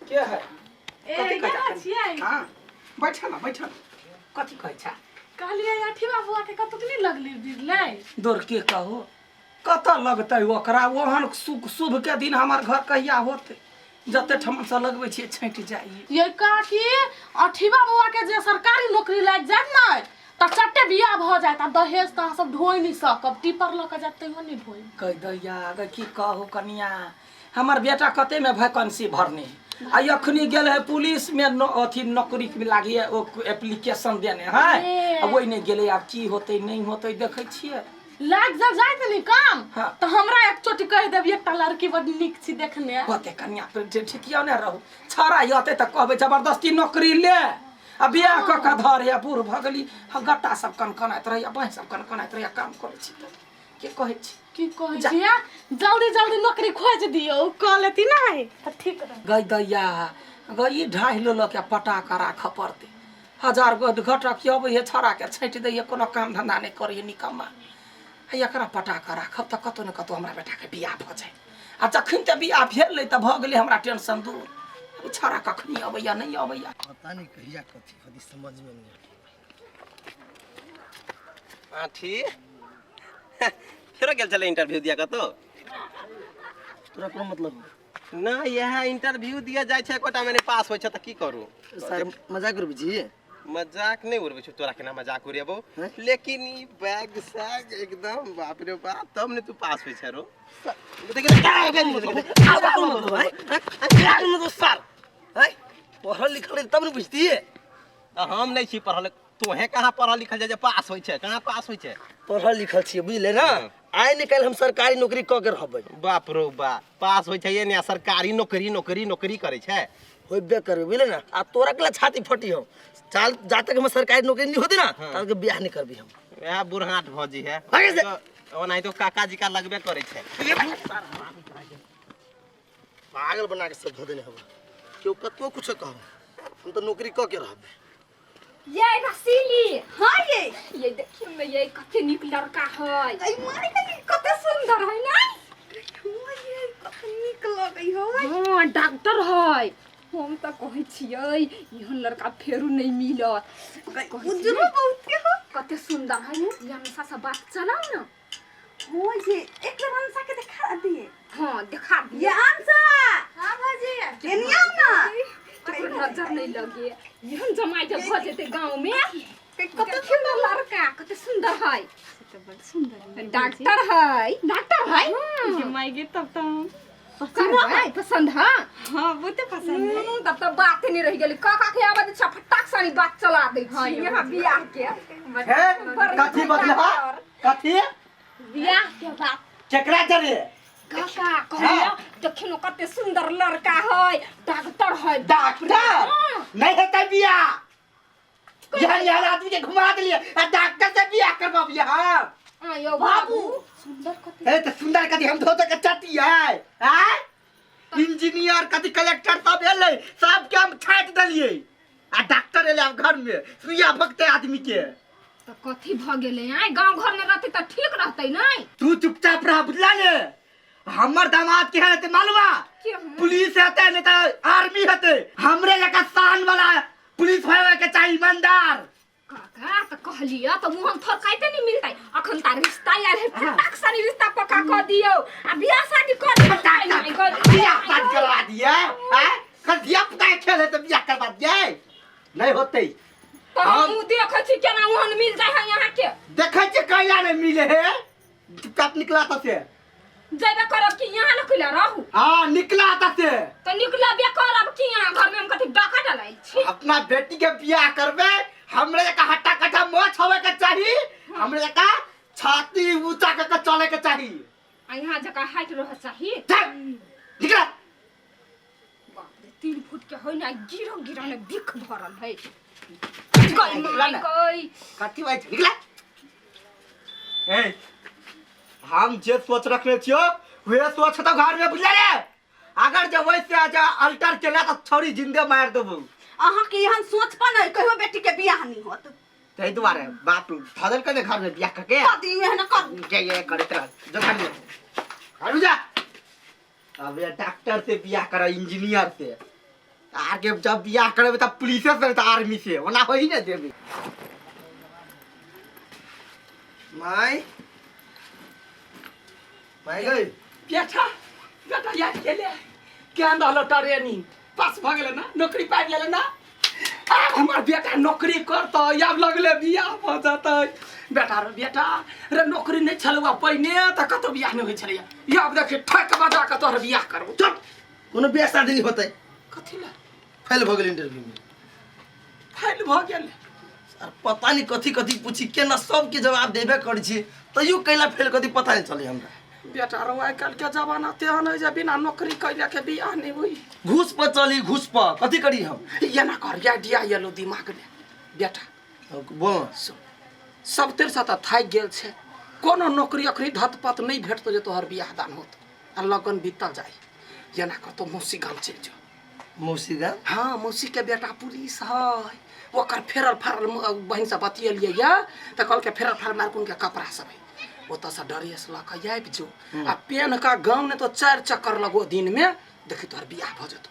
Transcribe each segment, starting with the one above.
के है? ए कथी कहै यहाँ छै? छियै। हाँ, बैठ ना, बैठ ना। कथी कहै छै? कहलियै अठीवा बुआ के कतौ नहि लगली बिरलै। दौड़ के कहू, कतऽ लगतै ओकरा? ओहन शुभ के दिन हमर घर कहिया होतै? जते ठमन से लगबै छियै छँटि जाइए। ये काकी, अठीवा बौआ के जे सरकारी नौकरी लागि जायत ने तऽ चट्टे बियाह भऽ जायत, आ दहेज तऽ अहाँ सब ढोइ नहि सकब, टीपर लऽ कऽ जायत तैयो नहि ढोइ। कहि दैया गे, की कहू कनिया, हमर बेटा कतेमे वैकेंसी भरने आ अखनी गेल है पुलिस में, अथी नौकरी में लागी है, ओ एप्लीकेशन देने है। ए। आ ओहि नहि गेलै। आब की होतै नहि होतै देखै छियै। लागि जा जायत नी काम। हाँ। तऽ हमरा एक चोटी कहि देब, एकटा लड़की बड नीक छी देखने। कते कनिया पर जे ठिकिया ने रहू, छड़ा अतै तऽ कहबै जबरदस्ती नौकरी ले आ बियाह कऽ कऽ धर। या बूढ़ भऽ गेली, हँ, गट्टा सब कनकनाइत रहैया, बाँहि सब कनकनाइत रहैया, काम करै छी तऽ के कहै छी? की कहै जा। छियै, जल्दी जल्दी नौकरी खोजि दियौ, कऽ लेती नहि तऽ ठीक रहत। गई दैया गई, ई ढाहि लऽ के पटा कऽ राखऽ पड़तै। हजार गो घटक अबै है, छड़ाके छाँटि दैए, कोनो काम धन्धा नहि करैए निकम्मा। आ एकरा पटा कऽ राखब तऽ कतहु ने कतहु हमरा बेटाके बियाह भऽ जाय। आ जखन तऽ बियाह भेल तऽ भऽ गेलै हमरा टेंशन दूर। ई छड़ा कखनी अबैया नहि अबैया, पता नहीं कहिया कथी कथी समझ में नहीं। आठी फेरो गेल छलै इंटरव्यू दिया कतौ? तोरा कोनो मतलब? ना, इएह इंटरव्यू दिया जाइ छै, एकोटा मे नहि पास होइ छै तऽ की करू? सर, मजाक उड़बै छी? मजाक नहि उड़बै छौ, तोरा केना मजाक उड़ेबौ? हैं? लेकिन ई बैग सैग एकदम, बाप रे बाप, तब ने तू पास होइ छै रो। मतलब है मतलब सर है, पढ़ल लिखल रही तब ने बुझतियै। तऽ हम नहि छी पढ़ल, तोहे कहाँ पढ़ल लिखल छै जे पास होइ छै? कहाँ पास होइ छै? पढ़ल लिखल छियै, बुझले ना? आइ ने काल्हि हम सरकारी नौकरी कऽ के रहबै। बाप रो बाप, पास होइ छै ने सरकारी नौकरी, नौकरी नौकरी करै छै। होबे करबै, बुझले ना? आ तोरा के छाती फटी हम चाल, जा तक हम सरकारी नौकरी नहीं होती ना, तब तक बियाह नहीं करबी हम। वएह बुढ़ाट भौजी है। भागे से। ओनाहितो काका जी का लगबे करै छै। पागल बना के सब धो देने हवा। केओ कतबो कुछ कहो, हम तो नौकरी कऽ के रहबै। ये रसीली। हाँ ये। ये देखियो ने, ये कते नीक लड़का है। ऐ मारे कनी। कते सुंदर है ना? हाँ ये, कते नीक लगै है। हाँ, डॉक्टर है। हम तऽ कहै छियै, एहन लड़का फेरू नहीं मिलत। कहै छियै, उजरो बहुत के हो। कते सुंदर है ने। ये हमेशा से बात चलाओ ना। हाँ ये, एक बार अंशा के दिखा दिए। हाँ, दिखा दिए। ये अंशा। हाँ भौजी। एनी आओ ना। ककरो नजर नहीं लगे। एहन जमाई जब भऽ जेतै गाँव में। कते सुंदर लड़का, कते सुंदर है। सुंदर डॉक्टर है, डॉक्टर है। माय गे, तब तो हम करबै पसंद है। हाँ, बहुते पसंद है। तब तो बात नहीं रह गेलै। काका के आवाज अच्छा, फटाक सानी बात चला दै हाँ, छी यौ, यहाँ बियाह के। हे, कथी बदलहा कथी? बियाह के बात। केकरा जरे? काका, कहलियो देखियो कते सुंदर लड़का है, डॉक्टर है। डॉक्टर? हाँ। नहीं हेतै बियाह। यहाँ यहाँ आदमी के घुमा देलिए आ डॉक्टर से बियाह करबा हम? आयो बाबू। सुंदर कते। ए तऽ सुंदर कथी, हम धो के चटी है आय? इंजीनियर कथी, कलेक्टर सब एलै, सबके हम छाटि देलिए आ डॉक्टर एलै आब घर में सुइया भगते आदमी के। तऽ कथी भऽ गेलै? आय गांव घर में रहतै तऽ ठीक रहतै नै? तू चुपचाप रह, बुझला ने? हमर दामाद के हेतै मालूम के हम? पुलिस हेतै नहीं तऽ आर्मी हेतै। हमरे जकाँ शान वाला पुलिस होवे के चाही, ईमानदार। काका, तऽ कहलियै तऽ मुहन थरकाइते नहीं मिलतै। अखन ता रिश्ता आयल है, फटाक सानी रिश्ता पक्का कऽ दियौ आ बियाह शादी कऽ दियौ। फटाक नहीं, नहीं, बियाह शादी करवा दिए आय? कल धिया पुता के खेल है तऽ बियाह करवा दिए? नहीं होतै। तऽ हम देखै छी केना ओहन मिल जाइ है यहाँ के। देखै छियै कैला नहीं मिले है। चुपचाप निकला ता से। जेबे करब कि यहाँ लकला रहू? हाँ, निकला ता से। तऽ निकलबे करब कि यहाँ घर में हम कथी डाका डलाइल छी? अपना बेटी के बियाह करबे, हमरे जका हट्टा कट्टा मोछ होवे के चाही, हमरे जका छाती ऊंचा कर के चले के चाही। आ यहाँ जका हाइट रह चाही। चल निकला। बाप रे, 3 फुट के है ना, गिरो गिरो ने बिख भरल है। निकला ना। गई। कथी भाई, निकला। ए, हम जे सोच रखने छियो वे सोच तो घर में, बुझले रे? अगर जे वैसे आ जा अल्टर केला तो छौरी जिंदे मार देबू। अहाँ के एहन सोच पर ने कहियो बेटी के बियाह नहीं होत। ताहि दुआरे बाप धऽ देलकै ने घर में बियाह करके। कर दियौ, एहन कर। जे ये करैत रह, जो घर में, घर में जा। अब ये डॉक्टर से बियाह करा, इंजीनियर से। आर के जब बियाह करबै तब पुलिसे से तऽ आर्मी से ओना होई ने देबै। माय माय गई। बेटा बेटा याद केले केहन रहलो ट्रेनिंग? पास भऽ गेलै ना? नौकरी पाबि गेलै ना? आब हमर बेटा नौकरी करतै, आब लगले बियाह भऽ जेतै। बेटा रे बेटा रे, नौकरी नहि छलौ पहिने तऽ कतौ बियाह नहि होइ छलैया, आब देखी ठोकि बजा कऽ तोहर बियाह करबौ। चुप, कोनो बियाह शादी नहि होतै। कथी लए? फेल भऽ गेल इंटरव्यू में। फेल भऽ गेल? आर पता नहीं कथी कथी पूछी, केना सबके जवाब देबे करै छी, तैयो कैला फेल कथी पता नहीं चले हमरा। बेटा रो, आइ काल्हि के जमाना तेहन है जे बिना नौकरी कैले के बियाह नहि होइ। घूस पर चली, घूस पर कथी करी हम? एना कर, आइडिया एलो दिमाग में बेटा। बोल। सुन, सब तेरसँ तऽ थाकि गेल छै, कोनो नौकरी अखनी धत पत नहि भेटतौ जे तोहर बियाह दान होत आ लगन बीतल जाय। एना कतौ मौसी गाम चलि जो। मौसी गाम? हाँ, मौसी के बेटा पुलिस है, ओकर फेरल फारल बहिन से बतियलियै या तऽ कहलकै फेरल फारल मारकुन के कपड़ा सब है, ओतऽसँ ड्रेस लऽ कऽ आबि जो आ पेन का गाँव ने तो 4 चक्कर लगो दिन में, देखी तोहर बियाह भऽ जेतौ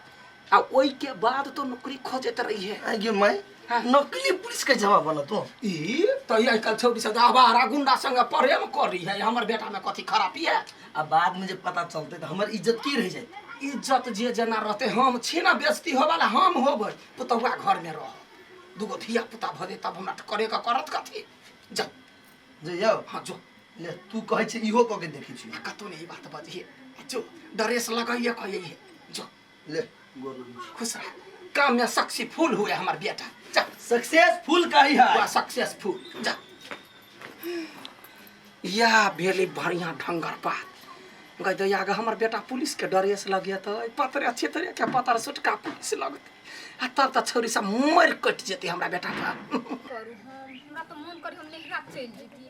आ ओहिके बाद तो नौकरी खोजैत रहिहे। आइ गे माय, नकली पुलिस के जवाब बना तो ई तऽ आइ काल्हि छौड़ी सब आवारा गुंडा संगे प्रेम करी है, हमर बेटा में कथी खराबी है? आ बाद में जे पता चलते तऽ हमर इज्जत की रह जाइत? इज्जत जे जेना रहते, हम छी ना बेइज्जती होवाला, हम होबै, पुतहुआ घर में रह, दूगो धिया पुता भऽ जेतै तब हमरा करे के करत कथी? जा। जइयौ? हाँ जो। ले तू कहै छै इहो कऽ के देखै छी। आ कतौ नहीं ई बात बजिहे, जो ड्रेस लगैये कहिए जो। ले गोर लगै छी। खुश रह, काम में सक्सेसफुल हुए हमर बेटा, जा। सक्सेसफुल कही है। हुआ सक्सेसफुल, जा। या भेलै बढ़िया ढंगर बात। गै दैया गे, हमर बेटा पुलिस के ड्रेस लगेतै, पतरे छितरे के पतर सुटका पुलिस लगतै आ तब तऽ छौरी सब मरि कटि जेतै हमरा बेटा पर। करू हम, हमरा तऽ मोन करी हम नैहरा चलि जैती,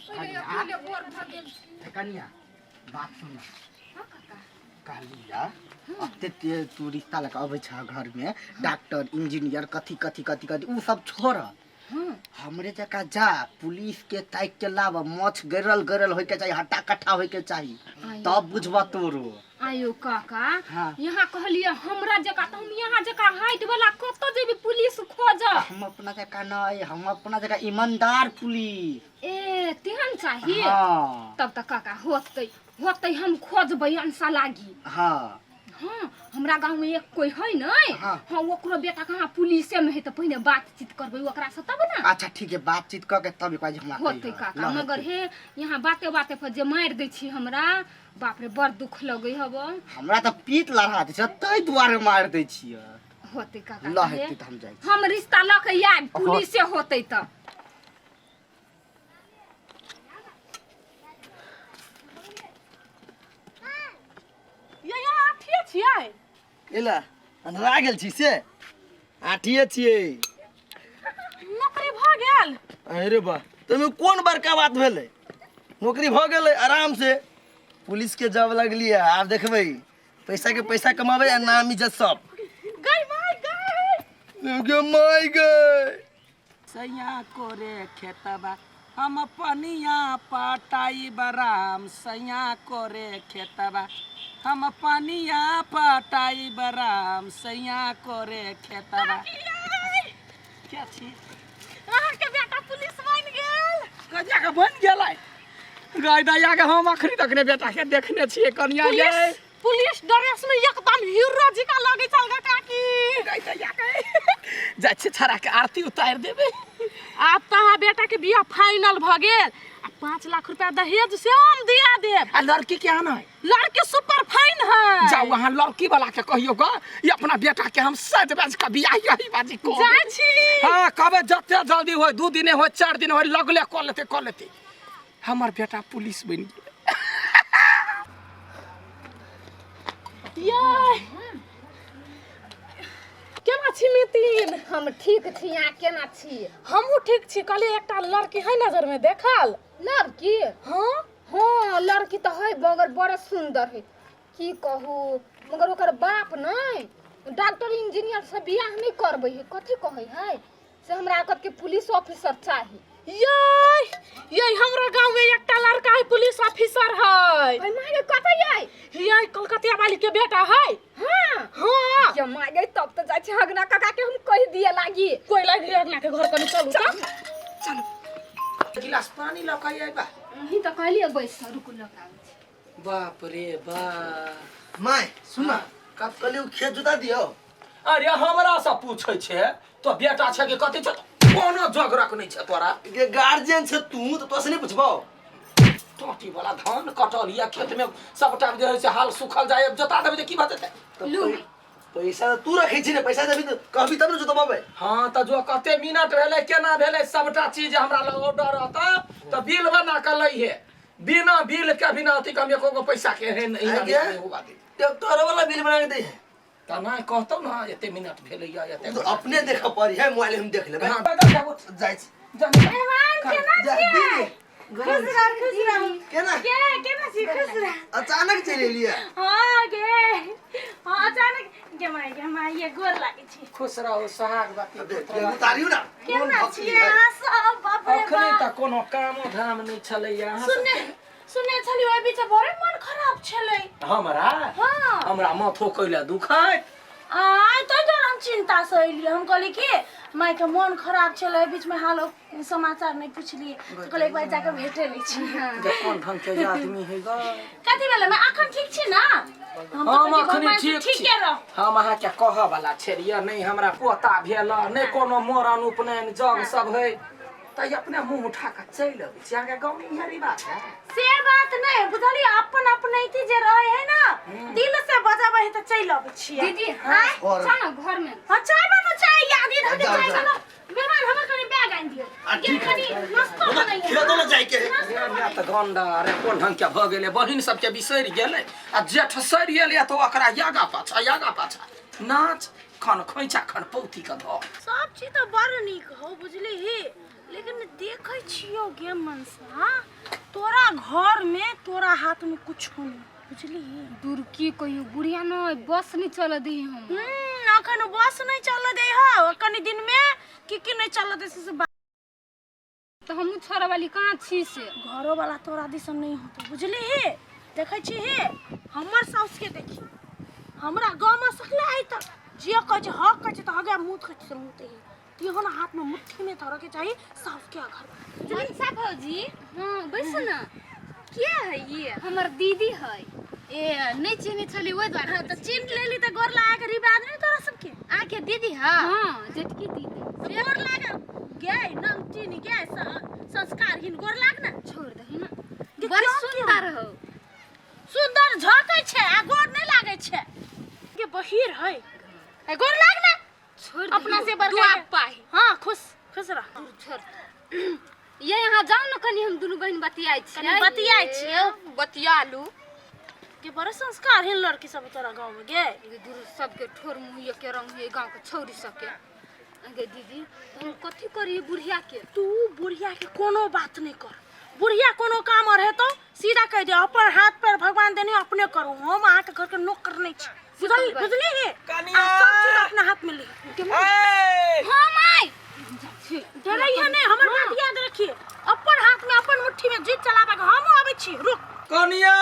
पहिले अकेले बोर भऽ गेल छी। कनिया बात सुन। हाँ काका। कहलिया अते तू रिश्ता लऽ कऽ अबै छह घरमे, डॉक्टर इंजीनियर कथी कथी कथी कथी, उ सब छोड़, हमरे जकाँ जा पुलिस के ताकि के लाब, मछ गरल गरल होइके चाही, हट्टा कट्ठा होइके चाही, तब बुझबह तोरो। आयो काका। हाँ। यहाँ कहलिए हमरा जकाँ तऽ हम यहाँ जकाँ हाइट वाला कतऽ जेबी पुलिस खोज? हम अपना जकाँ नहि, हम अपना जकाँ ईमानदार पुलिस। ए तेहन चाही? हाँ। तब तऽ काका होतै होतै, हम खोजबै अंसा लागी। हाँ। हाँ, हमरा गाँव में एक कोई है नहीं। हाँ। हाँ, ओकरो बेटा कहाँ पुलिसे में है, तऽ पहिने बातचीत करबै ओकरा से तब ना। अच्छा ठीक है, बातचीत कऽ के तब एक बार हमरा होतै। कहिहऽ। काका। ल मगर हेतै। हे यहाँ बाते बाते पर जे मारि दै छी हमरा, बाप रे बड़ दुख लगै हब। हमरा तऽ पीत लड़ा दै छै, ताहि दुआरे मारि दै छियै। होतै काका। ल हे। हेतै तऽ हम जाइ छी। हम रिश्ता लऽ के आयब, पुलिसे होतै तऽ। ये यहाँ अथिए छियै? एला अन्हरा गेल छी से आठिए छियै। नौकरी भऽ गेल? अरे बा, तमे कोन बड़का बात भेलै? नौकरी भऽ गेलै, आराम से पुलिस के जॉब लगलियै, आब देखबै पैसा के पैसा कमाबै आ नाम इज्जत सब। गई माय गई। गे माय गे। सैया कोरे खेतबा हम पनिया पटाई बराम, सैया कोरे खेतबा हम पनिया पटाई बराम, सैया कोरे खेतबा। क्या छी? अहाँके बेटा पुलिस बनि गेल। कहिया के बनि गेलै गाय दैया के? हम अखनी तक ने बेटा के देखने छियै कनिया गे। पुलिस पुलिस ड्रेस में एकदम हीरो जकाँ लगै छल गे काकी। गाय दैया के, जाइ छियै छड़ा के आरती उतारि देबै। आब तऽ अहाँ बेटा के बियाह फाइनल भऽ गेल आ 5 लाख रुपया दहेज सेहो हम दिया देब। आ लड़की के आना है? लड़की सुपर फाइन है। जाउ अहाँ लड़की वाला के कहियो ग, ये अपना बेटा के हम सज बज के बियाह यही बाजी को जाइ छी। हाँ, कहबै जते जल्दी होय, 2 दिन होय 4 दिन होय, लगले कऽ लेते कऽ लेते। हमर बेटा पुलिस बनि गेल। ये केना छी मितिन? हम ठीक छी, अहाँ केना छी? हमहूँ ठीक छी। कहलियै एकटा लड़की है नजर में देखल। लड़की? हाँ। हाँ, लड़की तऽ है मगर बड़ सुंदर है, की कहू, मगर ओकर बाप नहि डॉक्टर इंजीनियर से बियाह नहि करबै है, कथी कहै है से हमरा के पुलिस ऑफिसर चाही। ये ये हमरा गांव में एकटा लड़का है, पुलिस ऑफिसर है। भाई माय कतऽ यै? ये कलकतिया वाली के बेटा है। हाँ। हाँ। गे माय गे, तब तऽ जाइ छी हगना काका के हम कहि दिए लागी। कोई लागि अगना के घर कनी चलू त। चल। गिलास पानी लऽ कऽ अयबा। अहीं तऽ कहलियै बैस, रुकू लऽ कऽ आबै छी। बाप रे बाप। My सुन ना, कहलियै ओ खेत जोता दियौ। अरे हमरा से पूछै छै तो बेटा छै कि कथी छै, कोनो जोगरक नहि छै तोरा। गे गार्जियन छै तू तऽ तोरा से नहि पुछबौ? टोटी वाला धान कटल या खेत में सबटा जे है से हाल सुखल जाय, जोता देबै तऽ की भऽ जेतै? तऽ पैसा तऽ तू रखै छी ने, पैसा देबही तऽ कहबी तब ने जोतबेबै। हाँ तऽ जो कते मिनट भेलै केना भेलै सबटा चीज हमरा लग ऑर्डर रहतौ तऽ बिल बना कऽ लैहे, बिना बिल के बिना अथी के हम एको गो पैसा के एहन आइ गे? नहि हुआ दे। ट्रैक्टर वाला बिल बना के दै है। तऽ नहि कहतौ ने एते मिनट भेलैया एते। तऽ अपने देखऽ पड़ी है, मोबाइल हम देख लेबै। हाँ, जा, जा, उठ। जाइ छी। जा, मेहमान केना जा, छियै? दीदी। खुश रह, खुश रह। केना? के केना छी? खुश रह। अचानक चलि एलियै। हाँ गे, हाँ अचानक। गे माय, गे माय, ये गोर लागै छी। खुश रहू, सोहागवती अब देख, पुत्रवती। उतारियौ ना। केना छियै अहाँ सब? बाप रे अखने बाप। तऽ कोनो कामो धाम नहि छलैया अहाँ सब- सुनने सुनने छलियै ओहि बीच बड़े मन खराब छलै। हमरा? हाँ। हमरा माथो कैला दुखाइत। आय तै दुआरे हम चिंता से एलियै। हम कहलियै कि मायके मन खराब छलै एहि बीचमे, हाल समाचार नहि पुछलियै, तऽ कहलियै एक बार जाके भेटे लै छी। जे कोन ढंग के आदमी है ग। कथी भेलै माय? अखन ठीक छी ना? हम तऽ हम कहै छी अखनी भगवान से ठीक छी। ठीके रह। हम अहाँके कहऽ वाला छलियै, नहि हमरा पोता भेल, नहि कोनो मरण उपनयन जग सब है, तऽ अपने मुँह उठा कऽ चलि अबै छी। अहाँके गाँवमे इएह रिवाज है? से बात नहि बुझलियै, अपन अपनैती जे रहे है ना, दिल से बजाबै है तऽ चलि अबै छियै। दीदी, आँय? चल ना घर में। हाँ चाय बनो, चाय याद इधर के जाओ, चाय जाओ। बनो। मेहमान हमर कनी बैग आनि दियौ। आ, गे ठीक है। कनी नाश्तो बनैयै। खेतो ने जाइके है। रे रे तऽ गंडा, अरे कोन ढंग के भऽ गेलै, बहिन सबके बिसरि गेलै आ जेठ सरि गेलै तऽ ओकरा यागा पाछा यागा पाछा नाच खन खोइचा खन पौती के धऽ। सब चीज तऽ बड़ नीक हौ बुझलिही, लेकिन देखै छियौ गे मनसा, तोरा घर में तोरा हाथ में कुछो नहीं बुझलिही। दूर की कहियो बुढ़िया न बस नहीं चल दी हम। अखन बस नहीं चल दे हौ, कनी दिन में की की नहीं चल दे से तो हमहूँ छोड़े वाली कहाँ छी से। घरो वाला तोरा दिसन नहीं होतो बुझलिही। देखै छी हे हमर साउस के देखी, हमरा गाँव में सकले आइ तक जे कहै छै हक कहै छै तऽ हगे, मुँह कहै छै मुँह ते तिहो ना हाथ में मुट्ठी में धरऽ के चाही साउस के घर। मनसा भौजी, हाँ बैसू ना। के है ये? हमर दीदी है। ए नहीं चिन्है छली ओहि दुआरे। हाँ तऽ चिन्ह लेली तऽ गोर लागे के रिवाज नहीं तोरा सबके? अहाँके दीदी है? हाँ जेठकी दीदी। तऽ गोर लागे गे नमकीन गे संस्कारहीन, गोर लाग ना। छोड़ दही ना। गे, बड़ क्यों सुंदर हो। सुंदर झकै छै आ गोर नहीं लागै छै। गे बहिर है, ए गोर लाग ना। छोड़ अपना से बड़का दुआ के। पाही। हाँ खुश खुश रह। छोड़ ये यहाँ जाओ ना, कनी हम दुनू बहिन बतियाइ छियै। कनी बतियाइ छियै। बतियालू। गे बड़ संस्कारहीन लड़की सब तोरा गाँव में गे। गे दूर सबके ठोर मुँह के रंग है गाँव के छौरी सबके। गे दीदी हम कथी करिए बुढ़िया के? तू बुढ़िया के कोनो बात नहीं कर, बुढ़िया कोनो काम और हेतौ सीधा कहि दे, अपन हाथ पैर भगवान देने अपने करू, हम अहाँके घर के नौकर नहीं छी। बुझल बुझली हे? कनिया! आ सब चीज अपना हाथ में ले। ए! हाँ माय डरै है नहीं, हमर बात याद रखिए, अपन हाथ में अपन मुट्ठी में जीत चलाबे के हमहूँ आबै छी, रुक। कनिया!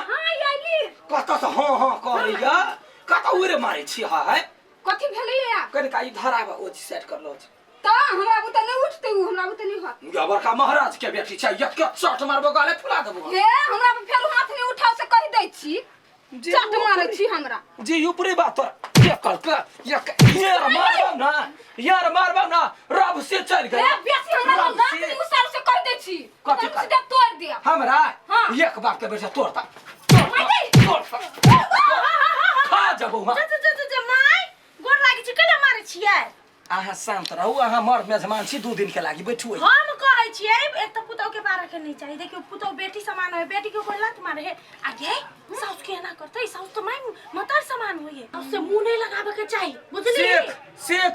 हाँ आइली। कतऽ से हाँ हाँ करैया, कतऽ उड़े मारै छी है? कथी भेलैया? कनिका ई धराबऽ, ओ सेट कर लो। तऽ हमरा बुते नहीं उठते, उ हमरा बुते नहीं होत। या बड़का महाराज के बेटी छै, एक एक चोट मारबो गाले फुला देबो। हे हमरा पर फेर हाथ नहीं उठाओ से कहि दै छी, जे चट मारै छी हमरा। जी ऊपरी बात तोरा के कहलकै? एक यार मारबो ना, यार मारबो ना, रब से चल गेल। हे बेसी हमरा रब दांत से। नहीं उसार से कहि दै छी। कथी तोरा कह? सीधा तोड़ दिया। हमरा? हाँ। एक बाप के बेटा तोड़ता तोड़ता तोड़ता खा जबो। हाँ जा जा जा जा माय गोर लागै छी, कैला मारै छियै? अहाँ शान्त रहू, अहाँ मर्द मेजमान छी, 2 दिन के लागी बैठू। हम कहै छियै एक तऽ पुतहु के मारे के नहीं चाही, देखियौ पुतहु बेटी समान है, बेटी के कोई लात मारे है आ गे साउस के एना करतै? साउस तऽ my मतार समान होइए, साउस से मुंह नहीं लगाबे के चाही बुझली? शेख शेख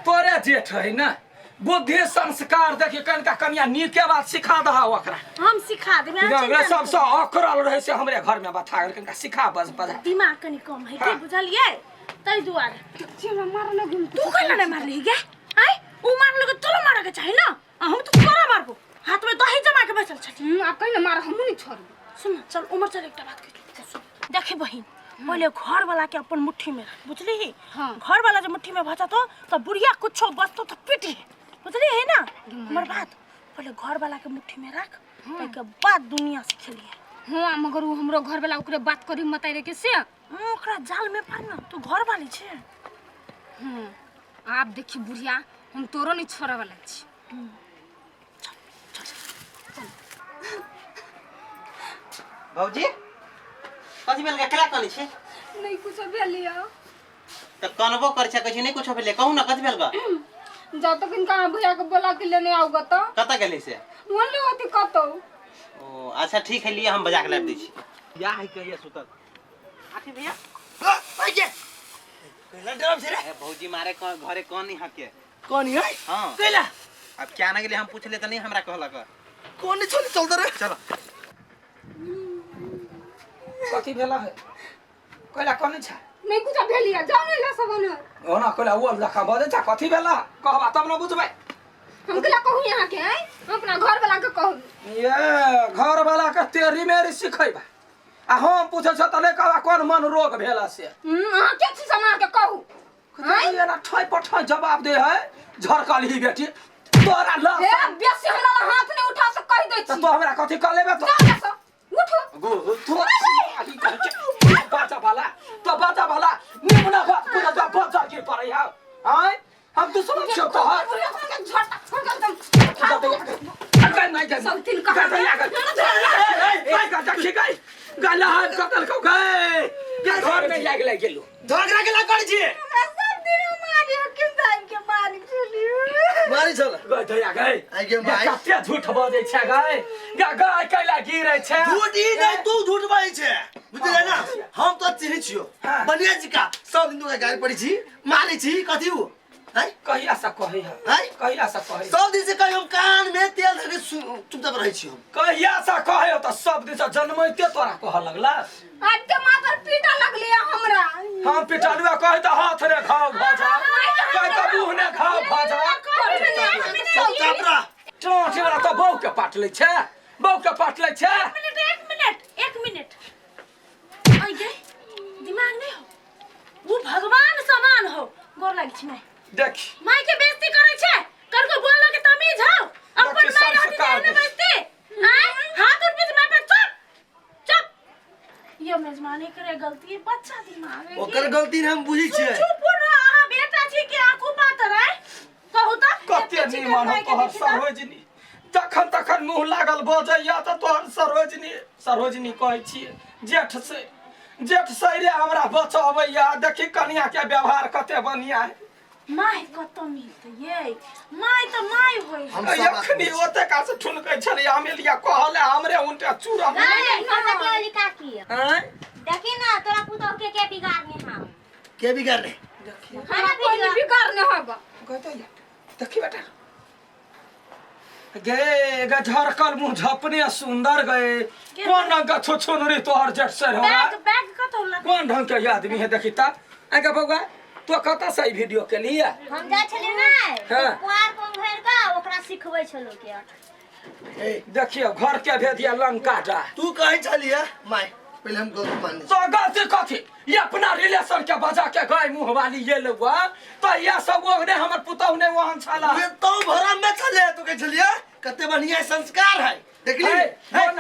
तोरे जेठ है ना, बुद्धि संस्कार देखिए कनिका कनिया नीके बात सिखा दहा ओकरा। हम सिखा देबै, अहाँ चिंता नहि सबसँ करू। अकरल रहै से हमरे घर में बथा गेल, कनिका सिखा बस बजा। दिमाग कनी कम है के हाँ। बुझलियै, ताहि दुआरे। हमरा मारऽ लगू। तू कैला नहीं मारली गे? आय उ मारलक तोरो मारऽ के चाही ना, आ हम तऽ तोरा मारबो, हाथ में दही जमा के बैसल छली। आब कहि ने मार, हमहूँ नहीं छोड़बै। सुन ना, चल उमर चल, एकटा बात कहि, सुन। देखी बहिन, पहिले घर वाला के अपन मुट्ठी में रख बुझली हाँ। घर वाला जे मुट्ठी में भजतो तो बुढ़िया कुछो बसतो तो पिटी बुझली है ना हमर बात पहिले घर वाला के मुट्ठी में रख ताहिके बाद दुनिया से खेलिए हाँ मगर वो हमरो घर वाला ओकरे बात करी मत रे के से ओकरा जाल में पार ना तू घर वाली छे हाँ आप देखी बुढ़िया हम तोरो नहीं छोड़े वाला छी। भौजी कथी भेल केला कनी छै? नहीं कुछ भेलिया। तऽ कनबो करै छै, कहै छै नहि कुछो भेलै। कहू ने कथी भेल गा? जा तक इनका भैया के बोला के लेने आओगा तो कतऽ गेलै से? बोले होती कतो। ओ अच्छा ठीक है, लिए हम बजा के लाबि दै छी। या है कहिया सुतल आठी भैया। कैला डरब छै रे? ए भौजी मारे घरे कौन नहीं हके। कौन है? हाँ कैला अब क्या ना गेलै हम पूछले तऽ नहीं हमरा कहलक। कौन नहीं छोड़ी चल रे। चलो कथी भेला है कैला कने छै? नहीं कुछ भेलिया, जाओ नहीं ला सब न। ओना कैला ओ लखा बजै छै कथी भेला कहबा तब न बुझबै। हम केला कहू यहाँ के हैं, हम अपना घर वाला के कहू। ये घर वाला के तेरी मेरी सिखैबा आ हम पूछै छ त नै कहबा कोन मन रोग भेला से। अहाँ के छी समा के कहू? एना ठै पठै जवाब दे है झरकल ही बेटी तोरा ल ए बेसी हमरा ला हाथ नहीं उठा से कहि दै त छी। तो हमरा कथी कह लेबे तो? जाओ से उठो। गो तो बाजा वाला तो बाजा वाला निमना बात पूरा जा बजा गिर पड़ै है आय हम दुश्मन छियौ तोहर। सब तीन कहा घर में लागि लागि गेलु झगड़ा केला करै छियै? सब दिन मारी हकिन दाइन के मारी छलियो। मारी छल गई दया गई आइ गे माई। कते झूठ बजै छै गई गा गई कैला गिरै छै। झूठ ई नहीं, तू झूठ बाजै छै बुझलियै ना? हम तो चिन्है छियौ हाँ। बढ़िया जिका सब दिन तोरा गारि पड़ै छी मारै छी कथी उ हैं? कहिया से कहै है? हैं? कहिया से कहै? सब दिन से कही हम कान में तेल धके चुपचाप रहै छी हम। कहिया से कहै त सब दिन से जन्मैते तोरा कहऽ लगला। आज के मातर पीटा लगली हमरा। हम पिटलुआ कहै त हाथ रे घाव भऽ जा कहै त मुँह ने घाव भऽ जा। चुपचाप रह। चोट वाला त बहू के पाट लै छै, बहू के पाट लै छै। एक मिनट एक मिनट एक मिनट आई गई दिमाग नहीं हो वो भगवान समान हो गोर लाग छी माय। देख माय के बेइज्जती करै छै करको बोललो के तमीज हो अपन देखी माय रहती संस्कार ने बेइज्जती आय हाथ उठ बीच माय पे चुप चुप। यो मेजबानी करे गलती है बच्चा दिमाग है ओकर गलती ने हम बुझै छियै। चुप रह अहाँ बेटा छी के आंखू पातर है कहू त कते निमन हो तोहर सरोजनी जखन तखन मुँह लागल बजैया त तोहर सरोजनी सरोजनी कहै छियै जेठ से जेठ सैरे हमरा बचबैया। देखी कनिया के व्यवहार कते बढ़िया है। माय कत मिलतै ये माय त माय होय। हम सब बात अखनी ओते का से ठुनकै छलै अमेलिया कहले हमरे उनटे चूड़ा काकी हैं देखी ना तोरा पुतोह के के बिगाड़ने हम के बिगाड़ने? हमरा कोई बिगाड़ने हब कहते या देखी बेटा गे गे झरकल मुँह झपने सुंदर गए कोन रंग के छुछुनरी तोहर जेठ से हो बैग बैग कत होला? कोन ढंग के आदमी है देखी ता। आगे बउआ तो कतऽ से ई वीडियो के लिए? हम जाइ छलियै ने हाँ। पुआर पंघेर के ओकरा सिखबै छलो के। देखियो घर के भेदिया लंका जा। तू कहै छलियै माय पहिले हम गलती मानने छी। तो गलती कथी? ये अपना रिलेशन के बजा के गए मुँह वाली ये लुआ तो ये सब ओहने हमर पुतहु ने ओहन छला। ये तो भरम में छले तू कहै छलियै कते बढ़िया संस्कार है देखली।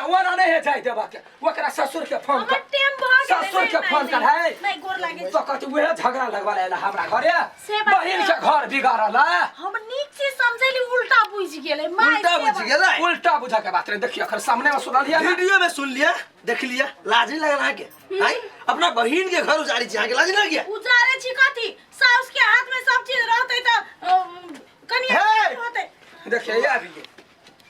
ओना नहीं है जाय देबा के ओकरा ससुर के फोन हमर कर टाइम भ गेलै। ससुर के फोन कर है नहीं गोर लागे तो कथी उहे झगड़ा लगवा ला हमरा घरे से बात बहिन के घर बिगाड़ल है। हम नीक से समझैली उल्टा बुझ गेलै माय उल्टा से बुझ गेलै। उल्टा बुझा के बात रे देखियो अखन सामने में सुनलियै ना? वीडियो में सुन लिया देख लिया लाज नहीं लगल अहाँके? हैं अपना बहिन के घर उजाड़ी छी अहाँके लाज नहीं लगिया? उजारे छी कथी? साउस के हाथ में सब चीज रहतै त कनिया होतै। देखिए ये आबि गेल।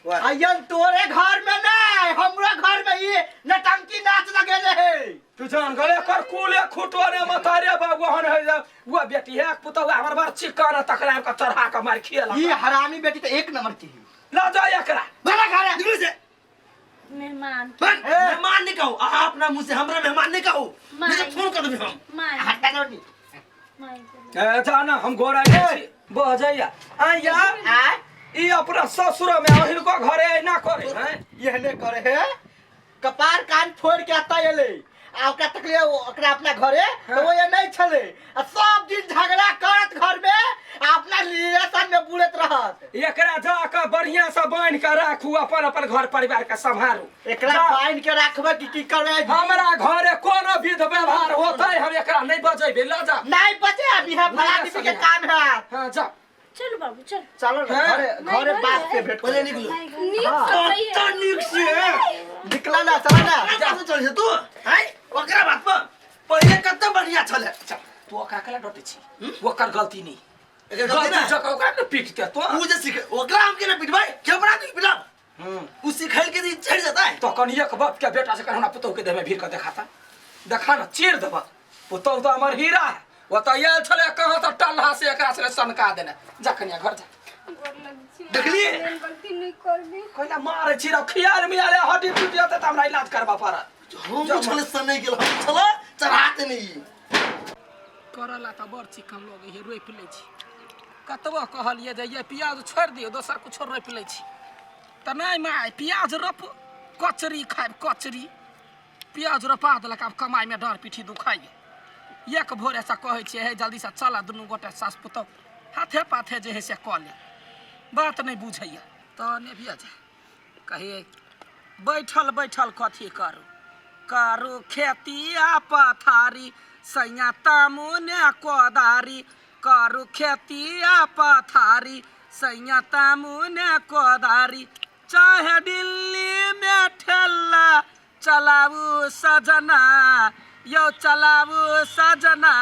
अयन तोरे घर में नहीं हमरा घर में ये नटंकी नाच लगेले है। तू जान गले कर कुले खुटोने मतारे बाबू हन है वो बेटी है पुतहु हमर बार चिकन तकरा के चढ़ा के मार खिएला। ये हरामी बेटी तो एक नंबर की है। ला जा एकरा बड़ा घर है निकल से मेहमान मेहमान नहीं कहू अहाँ अपना मुंह से हमरा मेहमान नहीं कहू नहीं तो फोन कर देबी हम। माय हटा दो नी माय ए जाना हम गोरा छी बह जाइया आया आ ई अपना ससुर में हिनको घरे ना करे हैं यहने करे है कपार कान फोड़ के आता एले आ ओकरा तकलिए ओकरा अपना घरे तो वो ये नहीं छले आ सब दिन झगड़ा करत घर में आ अपना रिलेशन में बुलैत रहत। एकरा जा के बढ़िया से बांध के राखू, अपन अपन घर परिवार के सम्हारू। एकरा जा। बांध के राखबे कि की करबे? हमरा घरे कोनो विध व्यवहार होतै हम एकरा नहीं बजेबे, ल जा। नहीं बचे अभी है भला आदमी के काम है। हाँ जा। चल बाबू चल। चलो ना हाँ। घरे घरे बाप से भेंट पहिले निकलू। नीक से कत्ता नीक से निकला ना, चला ना। जा चल तू हाय ओकरा बात पर पहिले कत्ता बढ़िया छले। चल तू ओकरा केला डटे छी? ओकर गलती नहीं, एकर गलती गलती ना जगह ओकरा ने पीटते तो उ जे सीखे ओकरा हम के ना पिटबै के हमरा तू पिटाब उ सिखल के दिन चढ़ जाता है। तो कनिया के बाप के बेटा से कहीं हमरा पुतोह के देह में भीड़ के देखाता, देखा ना चीर देबा। पुतोह तो हमर हीरा है, वो तो आयल छले कहाँ तो टल्हा से एकरा से सनका देने। जा कनिया घर जा। देखलिए? गलती नहीं करबी। कोइला मारे छी रे खियाल में आले हड्डी टूट जेतै त हमरा इलाज करबा पड़त। हम छले सन नहीं गेल, हम छला चढ़ाते नहीं। करला त बड़ चिकन लगे हे, रोपि लै छी। कतबो कहलियै जे ये प्याज छोड़ि दियौ दोसर कुछो रोपि लै छी तऽ नहि माय प्याज रोप, कचरी खायब कचरी। प्याज रोपा देलक, आब कमाइमे डर पीठी दुखाइए। एक भोरेसँ कहै छियै हे जल्दीसँ चल, दुनू गोटे सास पुतहु हाथे पाथे जे है से कऽ ले, बात नहि बुझैए। तऽ ने भी जा कहिए बैठल बैठल कथी करू, करू खेतिया पथारी सैया तामुने कोदारी, करू खेतिया पथारी सैया तामुने कोदारी, चाहे दिल्ली में ठेला चलाबू सजना, यौ चलाबू सजना,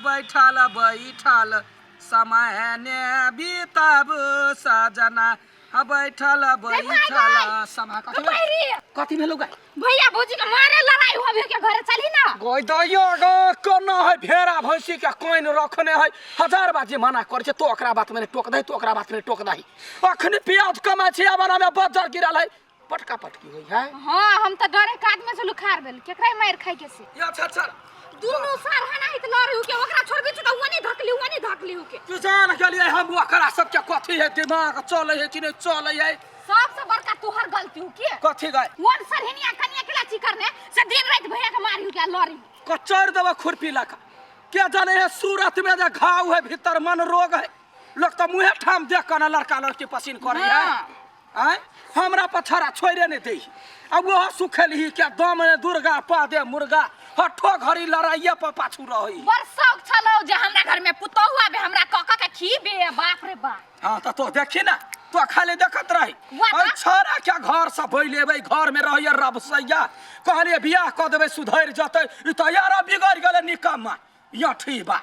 बैठल बैठल समय ने बिताबू सजना, बैठल बैठल समय। कथी भेल? कथी भेलौ गाय? भैया भौजी के मारे लड़ाई होबे के घरे चली ना। गय दैयो गो कोना है भेड़ा भैंसी के कोइन रखने है, हजार बार जे मना करे छै तो ओकरा बात में टोक दही, तो ओकरा बात में टोक दही। अखनी प्याज कमाइ छै आबना में बज्जर गिरल है, पटका पटकी होई है। हां हम त डरे काज में से लुखार भेल, केकरा मार खाइ के से। या अच्छा अच्छा दुनू सार हना हित लड़े के ओकरा छोड़बे त ओने धकली ओने धकली के। तू जान गेलियै हम ओकरा सबके कथी है दिमाग चलै है कि नहीं चलै है। सबसे बड़का तोहर गलती हो के कथी गए वन सरहिनिया कनिया केला छी करने से दिन रात भैया के मारी के लड़ी कचर देबा खुरपी लका के जाने है सूरत में जे घाव है भीतर मन रोग है, लोग तो मुँहे ठाम देख कर लड़का लड़की पसीन करे है। आय हमरा पछाड़ा छोड़े नहीं दे, अब वो सुखेलही के दम ने दुर्गा पा दे मुर्गा हठो घड़ी लड़ाइये पर पाछू रही। बड़ शौक छलौ जे हमरा घर में पुतोहु आबे हमरा कक के खीबे, बाप रे बाप। हाँ तो तो देखी ना तो खाली देखत रही और छोरा के घर से बैलेबै घर में रहिए रब सैया कहलिए बियाह कऽ देबै सुधरि जतै, ई तऽ यार बिगड़ि गेलै निकम्मा यठी बा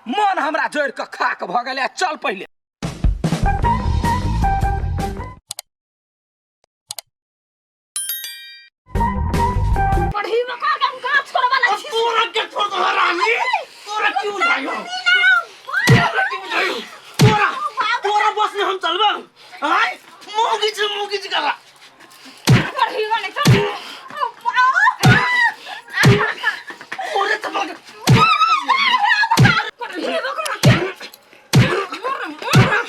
मन हमरा जड़ि कऽ खाक भऽ गेलै। चल पहिले पढ़ी में कह के हम कहाँ छोड़वा ला छी। तोरा के छोड़ दो रानी, तोरा क्यों बुझाइयो, तोरा क्यों बुझाइयो, तोरा तोरा बस में हम चलबा आय मुंह गिच करा पढ़ी वाले चल ओरे चपल के पढ़ी में कह के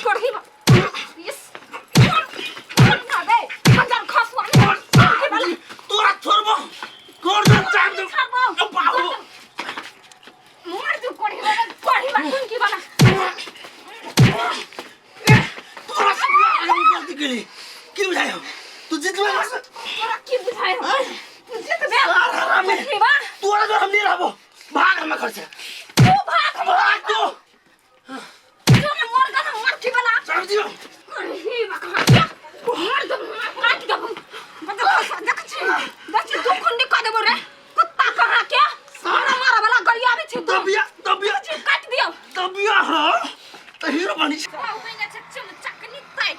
पढ़ी में इस ना दे हजार खसवा तोरा छोड़बो कर दे चाप दे छोड़बो। बाबू मर तू पढ़ी वाला पढ़ी वाला सुन की वाला तोरा से हम गलती केली की बुझाइयो तू जितबे बस तोरा की बुझाइयो तू जितबे हरामी। पढ़ी बा तोरा जो हम नहीं रहबो भाग हम घर से तू भाग भाग तू जो ना मर गना मर की वाला चाप दियो पढ़ी बा कहाँ के मर दो काट दो मतलब देख छी देख छी तू खुंडी क देबो रे कुत्ता कहाँ के मारा मारा वाला गरिया आबै छी दबिया दबिया काट दियो दबिया हां त हीरो बनी छै। चकनी ताइ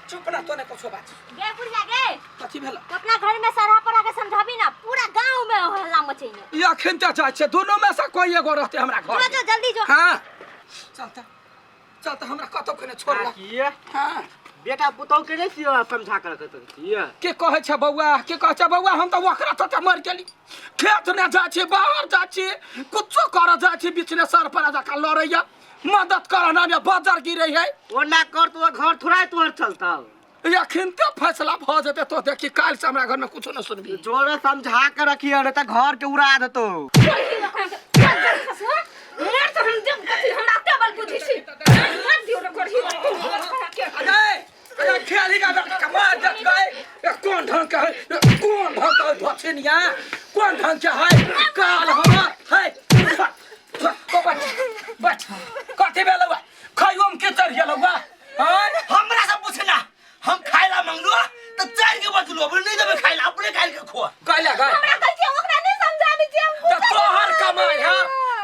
चुप ना तो ने कुछो बात गे बुढ़िया गे कथी भेल? अपना घर में सरहा पढ़ा के समझाबी ना पूरा गांव में हल्ला मचैने। ई अखन त जाइ छै दोनों में से कोई एगो रहते हमरा घर जो में। जो जल्दी जो। हां चलता चलता हमरा कतौ कने छोड़ला। किए हां बेटा पुतहु के नहीं छियो समझा कर रखत छियै। के कहै छै बौआ, के कहै छै बौआ हम तऽ ओकरा तते मरि गेली, खेत ने जाइ छी बाहर जाइ छी कुछो करऽ जाइ छी बीचने सर पर जकाँ लड़ैया मदद करऽ ना बजर गिरै है। ओना कर तो घर थोड़ा तोहर चलता। अखन ते फैसला भऽ जेतै तो देखी काल्हि से हमरा घरमे कुछो नहि सुनबी। जोरे समझा के रखिए नहीं तो घर के उड़ा देतो। मार तो हम जब कथी हमरा एते बल बुद्धि छी मार दियो रे करही। अरे अरे खेली का बेटा कमा देत गए। ए, कोन ढंग के है, कोन ढंग के है धोछिनिया, कोन ढंग के है काल हमर है। तो बैठ बैठ, कथी भेलौ? खाइयो में के चढ़ गेलौ? आँय हमरा से पूछना, हम खाइला मंगलू त चार के बचलू, अपने नहीं देबे खाइला, अपने खाइल के खो। कैला गए? हमरा कहै छी ओकरा नहीं समझाबै छी हम। त तोहर कमाई है,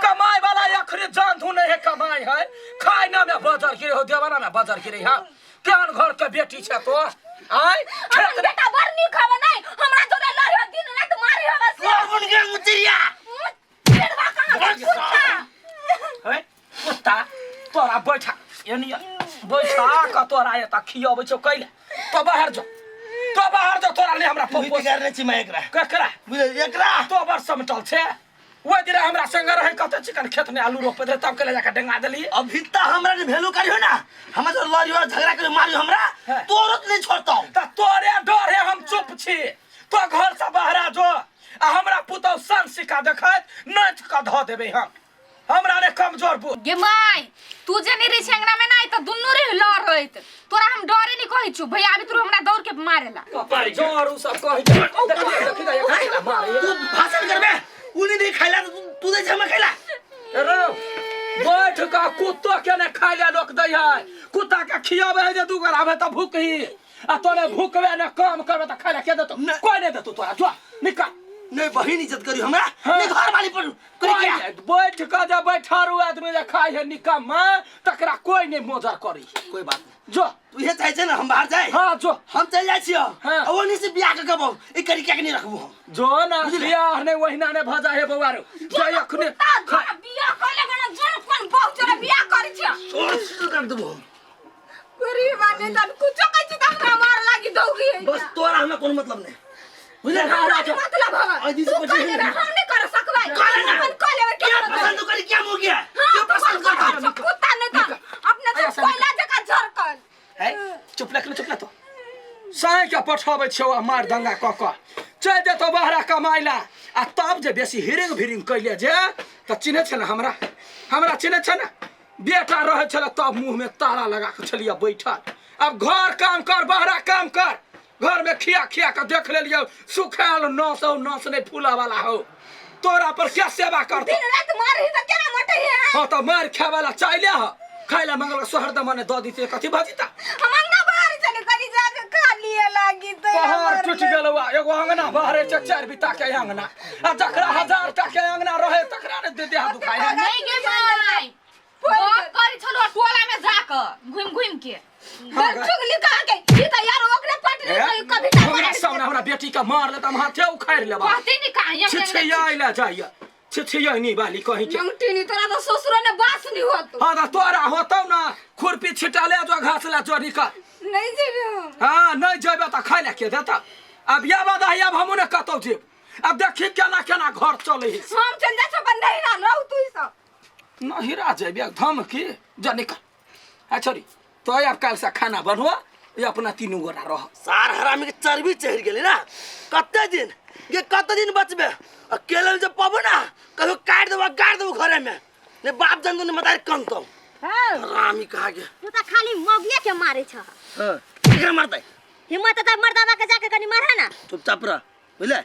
कमाई वाला अखरे जान धू नहीं है, कमाई है खाइ ना में बजर गिरे हो, देवाना में बजर गिरे है। केहन घर के बेटी छै तो? आँय अपन बेटा बड़ नीक हवे नहीं हमरा जोरे लड़े दिन रात मारे हवे से। तोर बन गेल मुचरिया। पेड़वा कहाँ छै कुत्ता? है कुत्ता तोरा बैठा एनी बैठा क तोरा एतऽ खियबै छौ कैले? तो बाहर जो, तो बाहर जो, तोरा ले हमरा तू पप्पो बिगाड़ने छी मैं एकरा। ककरा? बुझल एकरा तो बड़ समटल छै। ओहि दिन हमरा संग रहे कते चिकन खेत में आलू रोपैत रहे, तब के ले जाके डेंगा देली। अभी त हमरा ने भेलू करियो ना, हमरा जो लड़ियो झगड़ा करियो मारियो हमरा, हाँ। तोरो त नहीं छोड़तौ। त तोरे डर है हम चुप छी। तो घर से बाहर जो आ हमरा पुतौ सन सिक्का देखैत नाच क धऽ देबै हम, हमरा ने कमजोर बु। गे my, तू जे नहीं रही छै अंगना में नहीं त दुन्नू रे लड़ैत, तोरा हम डरे नहीं कहै छु भैया अभी तू हमरा दौड़ के मारेला। कपार जर उ सब कहै छै। देखी देखी देखी मारे। तू भाषण करबे, उ नहीं दे खाइला त तू दे छै हमरा खाइला। रे बैठ का कुत्तो के ने खाइ ले लोक दै है, कुत्ता के खियाबै है जे दू गोर आबै त भूखही, आ तोरे भूखबे ने काम करबे त खाइ ले के देतौ? कोई नहीं देतौ तोरा, जो निकल। नहीं बहिन इज्जत करी हमरा, हाँ। नहीं घर वाली पर करी क्या? बैठ के जे बैठारू आदमी जे खाइ है निकम्मा तकरा कोई नहीं मोजर करी। कोई बात नहीं, जो तू ये चाहे छै ना हम बाहर जाए। हाँ जो हम चल जाए छियो। हाँ। आ ओनी से बियाह के कबो ई करी क्या के नहीं रखबो हम। जो ना बियाह नहीं वहिना ने भजा हे बौआ रो, जो अखने बियाह कर लेबे ना जो कोन बहु तोरा बियाह करै छियो। सोच कर देबो हम। गरीब आदमी तन कुछो कहै छी त हमरा मार लागी दौड़ी है। बस तोरा हमरा कोनो मतलब नहीं, बुझले? हमरा के मतलब हवे। आज तू से कह बचे देबे हम नहीं कर सकबै। कर ना। अपन कह लेबे क्या के पसंद करी क्या मुँह गया? हाँ, क्यों पसंद करता? कुत्ता नहीं त अपने से कोयला जका झरकल। है चुप रख, चुप रख। तो साँझ के पठाबै छियौ आ मार दंगा कऽ कऽ चलि जेतौ बहरा कमाइ ला, आ तब जे बेसी हिरिंग भिरिंग कैले जे तऽ चिन्है छै ने हमरा, हमरा चिन्है छै ने? बेटा रहै छलै तब मुँहमे ताला लगा कऽ छलियै बैठल, आब घर काम कर बहरा काम कर, घरमे खिया खिया कऽ देख लेलियौ सुखायल नस हौ, नस नहि फूलऽ वाला हौ, तोरा पर क्या सेवा करतौ? दिन रात मारही त केना मटै है? हाँ तऽ मारि खाय वाला चाइले ह, खाय ला मंगल सोहर दमने दऽ दिते कथी भजिता? हम अंगना बाहर चले कनी जाके खा लिए लागी त पहाड़ टूटि गेलौ आ एगो अंगना बहरे छै 4 बित्ता के अंगना, आ जकरा 1000 टा के अंगना रहे तकरा ने दे देह दुखाय है। नहीं गे माय, बात करी छलो टोला में जाके घुम घुम के चुगली कहाँ के ई त यार ओकरे पट नहीं कभी ता हमरा सामने हमरा बेटी के मार ले त हम हाथे उखाड़ लेबा। कहते नहीं कहाँ हम छिछियाइ ले जाइए, छिछियाइ नहीं बाली कहीं के। नंगटी नहीं तोरा तो ससुरो ने बास नहीं होतो। हाँ त तोरा होतौ ना, खुरपी छिटा ले जो घास ले जो निकल। नहीं जेबे हम। हाँ नहीं जेबे त खाइ ले के देता? अब या बात है, अब हमहू ने कतौ जेब, अब देखी केना केना घर चलै है। हम चल जा अपन नहीं ना रहू तू सब। नहिरा जेबे धमकी जा निकल। आ छोरी तो अब काल से खाना बनवा, ये अपना तीनू गोरा रह। सार हरामी के चर्बी चढ़ गेली ना, कते दिन ये कते दिन बचबे? अकेले में जब पाबो ना कहियो काट देबो गाड़ देबो घरे में, ने बाप जन ने मतार कंतो। हां हरामी कहा गया? तू त खाली मगिया के मारे छ। हां केकरा मारतै? हिम्मत त मर्दावा के जाके कनी मारहा ना। चुपचाप रह बुझले,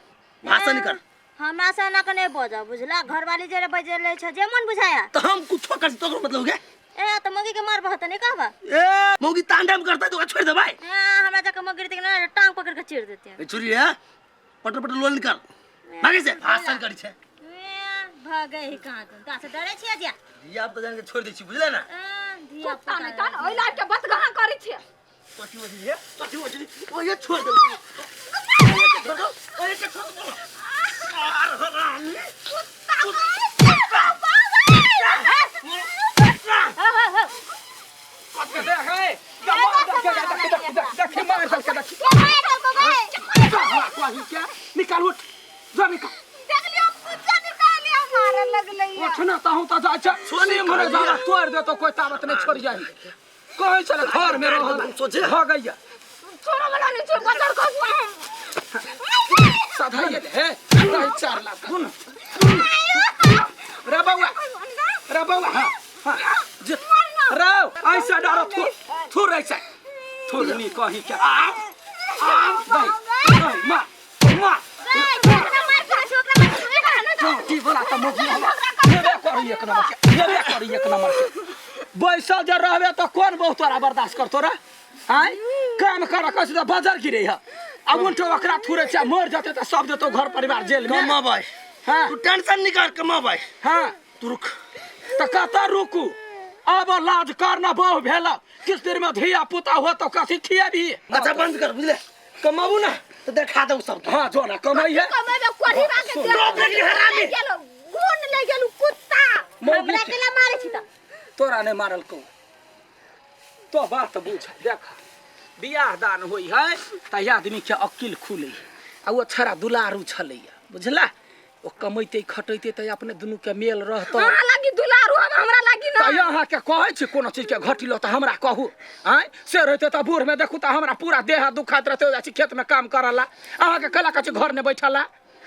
भाषण कर। हमरा से ना कने बजा बुझला, घरवाली जेरे बजले छ जे मन बुझाया। त हम कुछो कर तोर मतलब हो गया? ए त मगी के मारबह त नहीं कहबा? ए मौगी तांडव करता तो छोड़ दे भाई। हां हमरा जाके मगी देख ना टांग पकड़ के चीर देते हैं। ए छुरी है पटर पटर लोल निकाल भागे से भाषण करी छे। ए भागे ही कहां तुम ता से डरे छिया जिया? धिया पुता जान के छोड़ दे छी बुझले ना। धिया कुत्ता नहीं तन ओइ लाग के बत गहा करी छिया। कथी होई है? कथी होई है? ओ ये छोड़ दे, ओ ये छोड़ दो, ओ ये छोड़ दो। देखी मार दल के देखी निकाल उठ जा निकाल। उठना ताहू त जाइ छै सोनी मरे जा तोड़ दे तो कोई ताबत नहीं छोड़ जाई। कहै छले घर में रह सोचे भ गइया। छोड़ो वाला नहीं छोड़ बजर खसुआ हम। सधाइए दे हे रही 4 लाख सुन रे बउआ, रे बउआ, हाँ हाँ जे रे ऐसा डरो थुर थुर ऐसा थुर नी कहीं के आ आ दही दही मार मार। की बोला त मोगी हेबे करी एक नंबर के, हेबे करी एक नंबर के। बैसल जे रहबे त कोन बहु तोरा बर्दाश्त करतो रे? आय काम कर कस त बजर गिरे ह आ उल्टो ओकरा थुरे छै, मर जते त सब देतो घर परिवार जेल में। कमाबै। हाँ। तू टेंशन निकाल, कमाबै। हाँ। तू रुक। त कतऽ रुकू? अब लाज करना बहु भेल, किछु देर में धिया पुता हो तो कथी खियाबी? अच्छा बंद कर, बुझले? कमाबू ना तो देखा दऊ सब। हाँ जो ना कमाई है। कमेबे कोढ़ी के सुन, बेटी हरामी। गेलो गुण ले गेलु कुत्ता। मौगी हमरा के- केला मारे छी त? तोरा नहीं मारल को तो बात बुझ। देख, बियाह दान होई है त आदमी के अकिल खुले आ ओ छड़ा दुलारू छलैया, बुझला? ओ कमैते खटैते त अपने दुनू के मेल रहतो। अहाँ लागी दुलारू हम, हमरा लागी ना। तऽ अहाँके कहै छी कोनो चीजके घटिलो तऽ हमरा कहू। आँय से रहते तऽ बूढ़मे देखू तऽ हमरा पूरा देह हाथ दुखाइत रहते, जाइ छी खेतमे काम करऽ ला, अहाँके कला कहै छी घर नहि बैठला,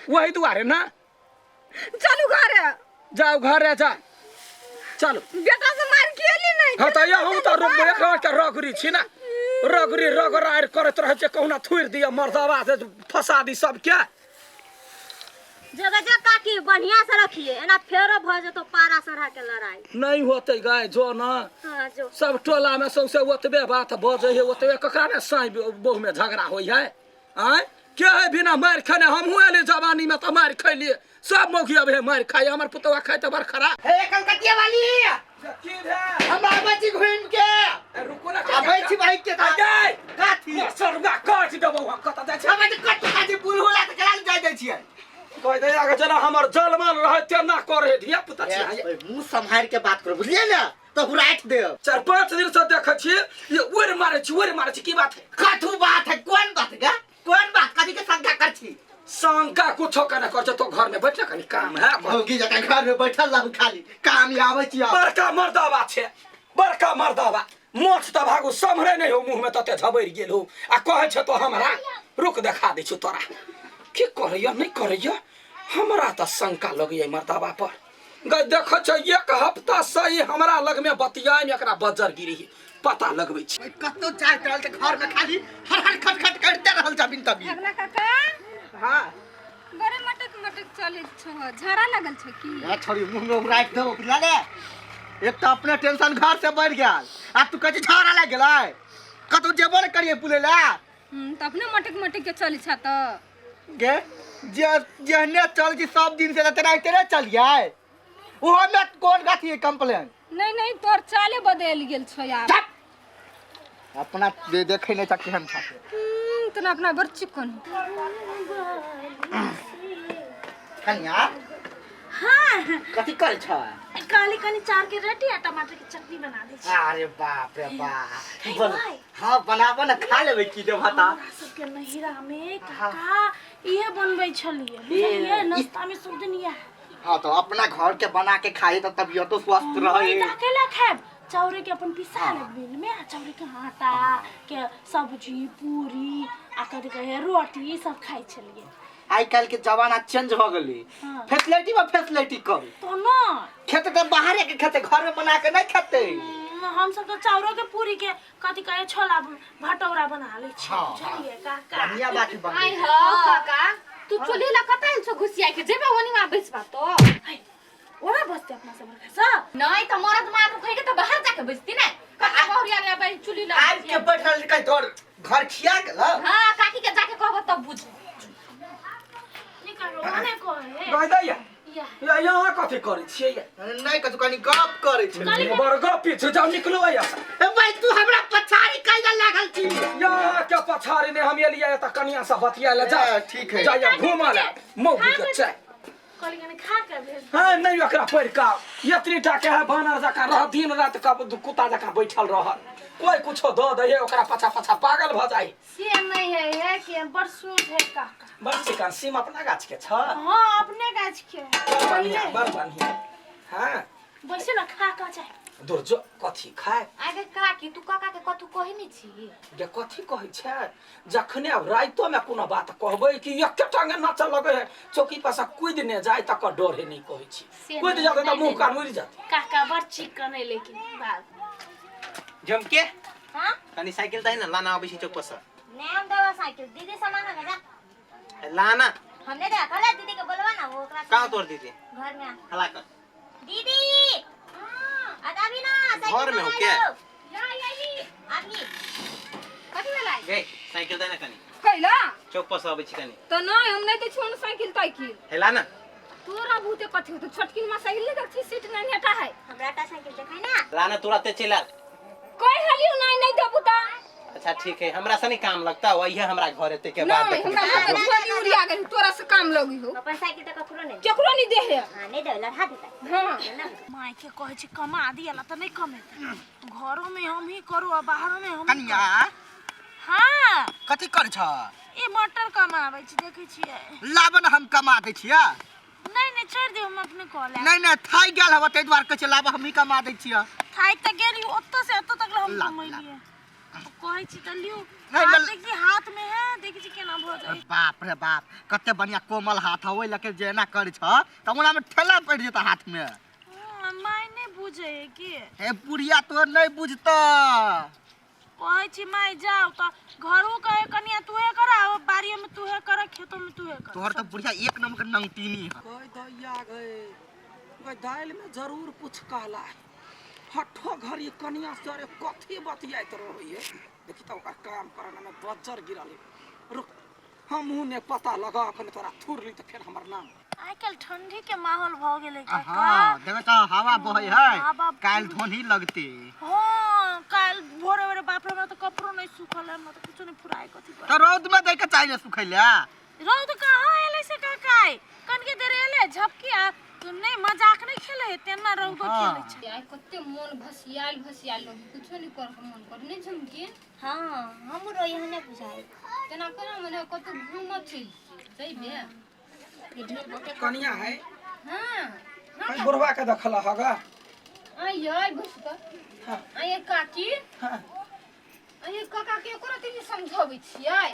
वही दुआरे ना। चलू घरे। जाउ घरे जा, चलू। बेटा से मार खेली नहीं। हाँ तऽ यहूँ तऽ रुकबै, एकरा के रगड़ी छी ना, रगड़ी रगड़ारि करैत रहै छै, कहुना थुरि दिअ मर्दवा से फंसा दी सबके। जगह जो काकी बढ़िया से रखिए, एना फेरो भ जेतो पारा सढ़ा के लड़ाई। नहीं होतै गाय, जो ना। हाँ जो। सब टोला में सौंसे ओतबे बात बजै है, ओतबे ककरा ने साँइ बहु में झगड़ा होइ है। आँय के है बिना मारि खेने? हमहूँ एली जवानी में तऽ मारि खैलिए, सब मौगी अब है मारि खाइ, हमर पुतवा खाइ तऽ बड़ खराब। हे कलकतिया वाली, की भेल? हम आबै छी घुमि के। रुको ना। आबै छी बाइक के साथ। गै कथी? सरुआ काटि देबौ हम। कतऽ जाइ छी? आबै छी कथी? कथी पुल होला तऽ केना जाय दै छियै? कहि दे आगे जेना हमर जलमल रहै तेना करे धिया पुता छी। ए, मुँह सम्हारि के बात करू, बुझलियै ने? तऽ हुराठि देब। 4-5 दिन से देखै छी ये उड़ि मारै छी, उड़ि मारै छी, की बात है? कथू बात है? कोन बात गे? कोन बात? कथी के शंका कर छी? शंका कुछो के नहि कर छै, तो घर में बैठ कनी काम है। मौगी जकाँ घर में बैठल रहू खाली काम आबै छी आब। बड़का मर्दाबा छै, बड़का मर्दाबा, मोछ तऽ भागू सम्हरे नहि हो, मुँह में तते झबरि गेल हो आ कहै छै तो हमरा। रुक, देखा दै छियौ तोरा की करैया नहि करैया। हमरा तऽ शंका लगैया मर्दाबा पर गै। देखै छै एक हफ्ता सही हमरा लगमे बतियाइमे एकरा बज्जर गिरी पता लगबै छी। ओइ कतौ जाइत रहल तऽ घर में खाली हर हर खट खट करते रहल जमीन तमीन। अगला काका। हाँ। बड़े मटक मटक चलै छो, झड़ा लगल छो की? ए छोड़ी, मुंह में उड़ाइक देबो, बुझला ने? एक तऽ अपने टेंशन घर से बढ़ि गेल आ तू कहै छी झगड़ा लागि गेलै। कतौ जेबो ने करियै पुलै लए। तऽ अपने मटक मटक के चलै छ तऽ। गे जे जेहने चल छी सब दिन से तऽ तेनाहिते ने चलियै, ओहो में कोन कथी है कंप्लेन? नहीं नहीं, तोर चाले बदलि गेल छो यार। चुप! अपना देखै नहि छ केहन छ। तना अपना बड़ चिकन। कनिया। हाँ। कथी करै छ? कहली कनी चाउर के रोटी आ टमाटर के चटनी बना दै छी। अरे बाप रे बाप। खेबै? हाँ बनाबऽ ने, खा लेबै। की देब हता? हमरा सबके नहिरा में काका इहे बनबै छलियै, बुझलियै? नाश्ता में सब दिन इएह। हाँ तो अपना घर के बना के खाई तो तबियतो स्वस्थ रहे। मैदा केला खायब? चाउरे के अपन पिसा लेब मिल में आ चाउरे के आटा के सब्जी, पूरी आ कथी कहे रोटी सब खाइ छलियै। आइ काल्हि के जमाना चेंज हो गेलै। हाँ। फैसिलिटी में फैसिलिटी कम तो न खेते तऽ बाहरे के खेते, घर में बना के नहीं खेते। हम सब तो चाउरो के पूरी के कथी कहे छोला भटौरा बना लै छी। हाँ, बुझलियै काका? बढ़िया बात बन। आई हो काका, तू चूल्ही ला कतऽ आयल छो घुसिया के? जेबे ओनी मा बैसबा तो। है, ओना बसते अपना सब खसा। नहीं तऽ मरद मार खाइ के तऽ बाहर जाके बैसती ने, काका बहुरिया ले बैठ चूल्ही ला। आबि के बैठल कहीं तोर घर खिया गेल? हाँ, काकी के जाके कहबो तब बुझ। निकालो ओने कहे। कहि दैया। या। या यहाँ कथी करै छियै या? नहीं कथु, कनी गप करै छै। बड़ गप पीछे जाउ, निकलो यहाँ से। ए भाई, तू हमरा पछाड़ी कैला लागल छी? यहाँ के पछाड़ी ने हम एलियै तऽ कनिया से बतिया ले जा। ए, ठीक है। जाइए घूमऽ ले मौगी के चाय। कहली कनी खा के भेज। हाँ नहीं, ओकरा पढ़ि कऽ एतनी टा के है, बानर जकाँ रह, दिन रात का कुत्ता जकाँ बैठल रहल, कोई कुछो दऽ दै है ओकरा पाछा पाछा पागल भऽ जाइ। से नहीं है, है कि बड़ सुध है काका। बड़ चिकन सीम अपना गाछ के छ? हाँ, अपने गाछ के है। बड़ बढ़िया, बड़ बढ़िया। हाँ बैसे ना खा का जाए दूर जो कथी खाए आगे काकी तू काका के कथू कहे नहीं छी गे कथी कहै छै जखने आब राइतो में कोनो बात कहबै कि एके टांगे नाचऽ लगै है चौकी पर से कूदि ने जाय तकर डर है नहीं कहै छी से कूदि नहीं, जेतै तऽ नहीं, मुँह नहीं। कान उड़ि जेतै काका बड़ चिकन है लेकिन बाप झमके हां कनी साइकिल दही ना लाना अबै छी चौक पर से नहीं हम देवा साइकिल दीदी सामान है जा लाना हमने दे कहला दीदी के बोलवा ना वो ओकरा से- कहाँ तोर दीदी घर में आ। हला कर दीदी आज अभी ना साइकिल घर में हो मंगा क्या? लो। या यही अभी कथी भेलै गे साइकिल दही ना कनी कैला चौक पर से अबै छी कनी तऽ नहि हम नहि दै छियौ साइकिल ताइकिल हे लाना तोरा बहुते कथी होतौ छोटकिन मा साइकिल नहि देखছি सीट नहि नेटा है हमरा टा साइकिल देखाय ना लाना तुरंते चलि आ कहि हलियौ नहि नहि देबू तऽ अच्छा ठीक है हमरा से नहीं काम लगता वही हमरा घर एते के बाद नहीं देखबै। हमरा तऽ झोली उड़िया गेल तोरा से काम लगी हो अपन साइकिल तऽ ककरो नहीं केकरो नहीं दे है हां नहीं दे लड़ा देता हाँ ना माय के कहै छै कमा दिया ला तऽ नहि कमेतै घरो में हम ही करू आ बाहरो में हम ही कनिया करू। हाँ कथी कर छ ई मटर कमाबै छी देखै छियै लाबन हम कमा दै छियै नहीं नहीं छोड़ दियौ हम अपने कऽ लेब नहीं नहीं थाइ गेल हवा ताहि दुआरे कहै छियै लाबऽ हमही कमा दै छियै थाकि तऽ गेली ओतऽ से एतऽ तक हम ला, कमेलियै कहै छी तऽ लियौ नहीं, हाथ बल- देखी हाथ में है देखै छी केना भऽ जाइ बाप रे बाप कते बढ़िया कोमल हाथ है ओहि लके जे एना करै छ तऽ ओना में ठेला पड़ि जेतै हाथ में हँ, माय नहि बुझै है की हे बुढ़िया तोर नहीं बुझतऽ कहै छी माय जाओ तऽ घरो कहे कनिया तूहे कर आ बाड़ियो में तूहे कर खेतो में तूहे कर तोहर तऽ बुढ़िया एक नंबर के नंगटीनी है गई दैया गई गई दालि में जरूर कुछ काला है हठो घड़ी कनिया से अरे कथी बतियाइत रहैये देखी तऽ ओकर काम करना में बज्जर गिरल है रुक हमहूँ ने पता लगा अखन तोरा थुरली तऽ फेर हमर नाम आइ काल्हि ठंडी के माहौल भऽ गेलै काका हाँ देखै छ हवा बहै है हवा काल्हि धोनी लगते हाँ काल्हि भोरे भोरे बाप रे हमरा तऽ कपड़ो नहि सूखल है हमरा तऽ कुछो नहि फुराय कथी तऽ करे रौद में दै के चाहिए सुखै लए रौद कहाँ एलै से काका कनके देर एलै झपकी आ नहि मजाक नहि खेलै है तेना रौदो खेलै छै आइ कते मन भसियाल भसियाल लगे कुछो नहीं कर के मन कर नहीं झुमकी हां हमरो एहने बुझाइ तेना केना मन है कतौ घूमब चलि जइबे कनिया है हाँ है बुढ़वा के देखल हगा आइ आइ घुस कऽ हाँ। आइ काकी हाँ। आइ काका के एको रति नहि समझबै छियै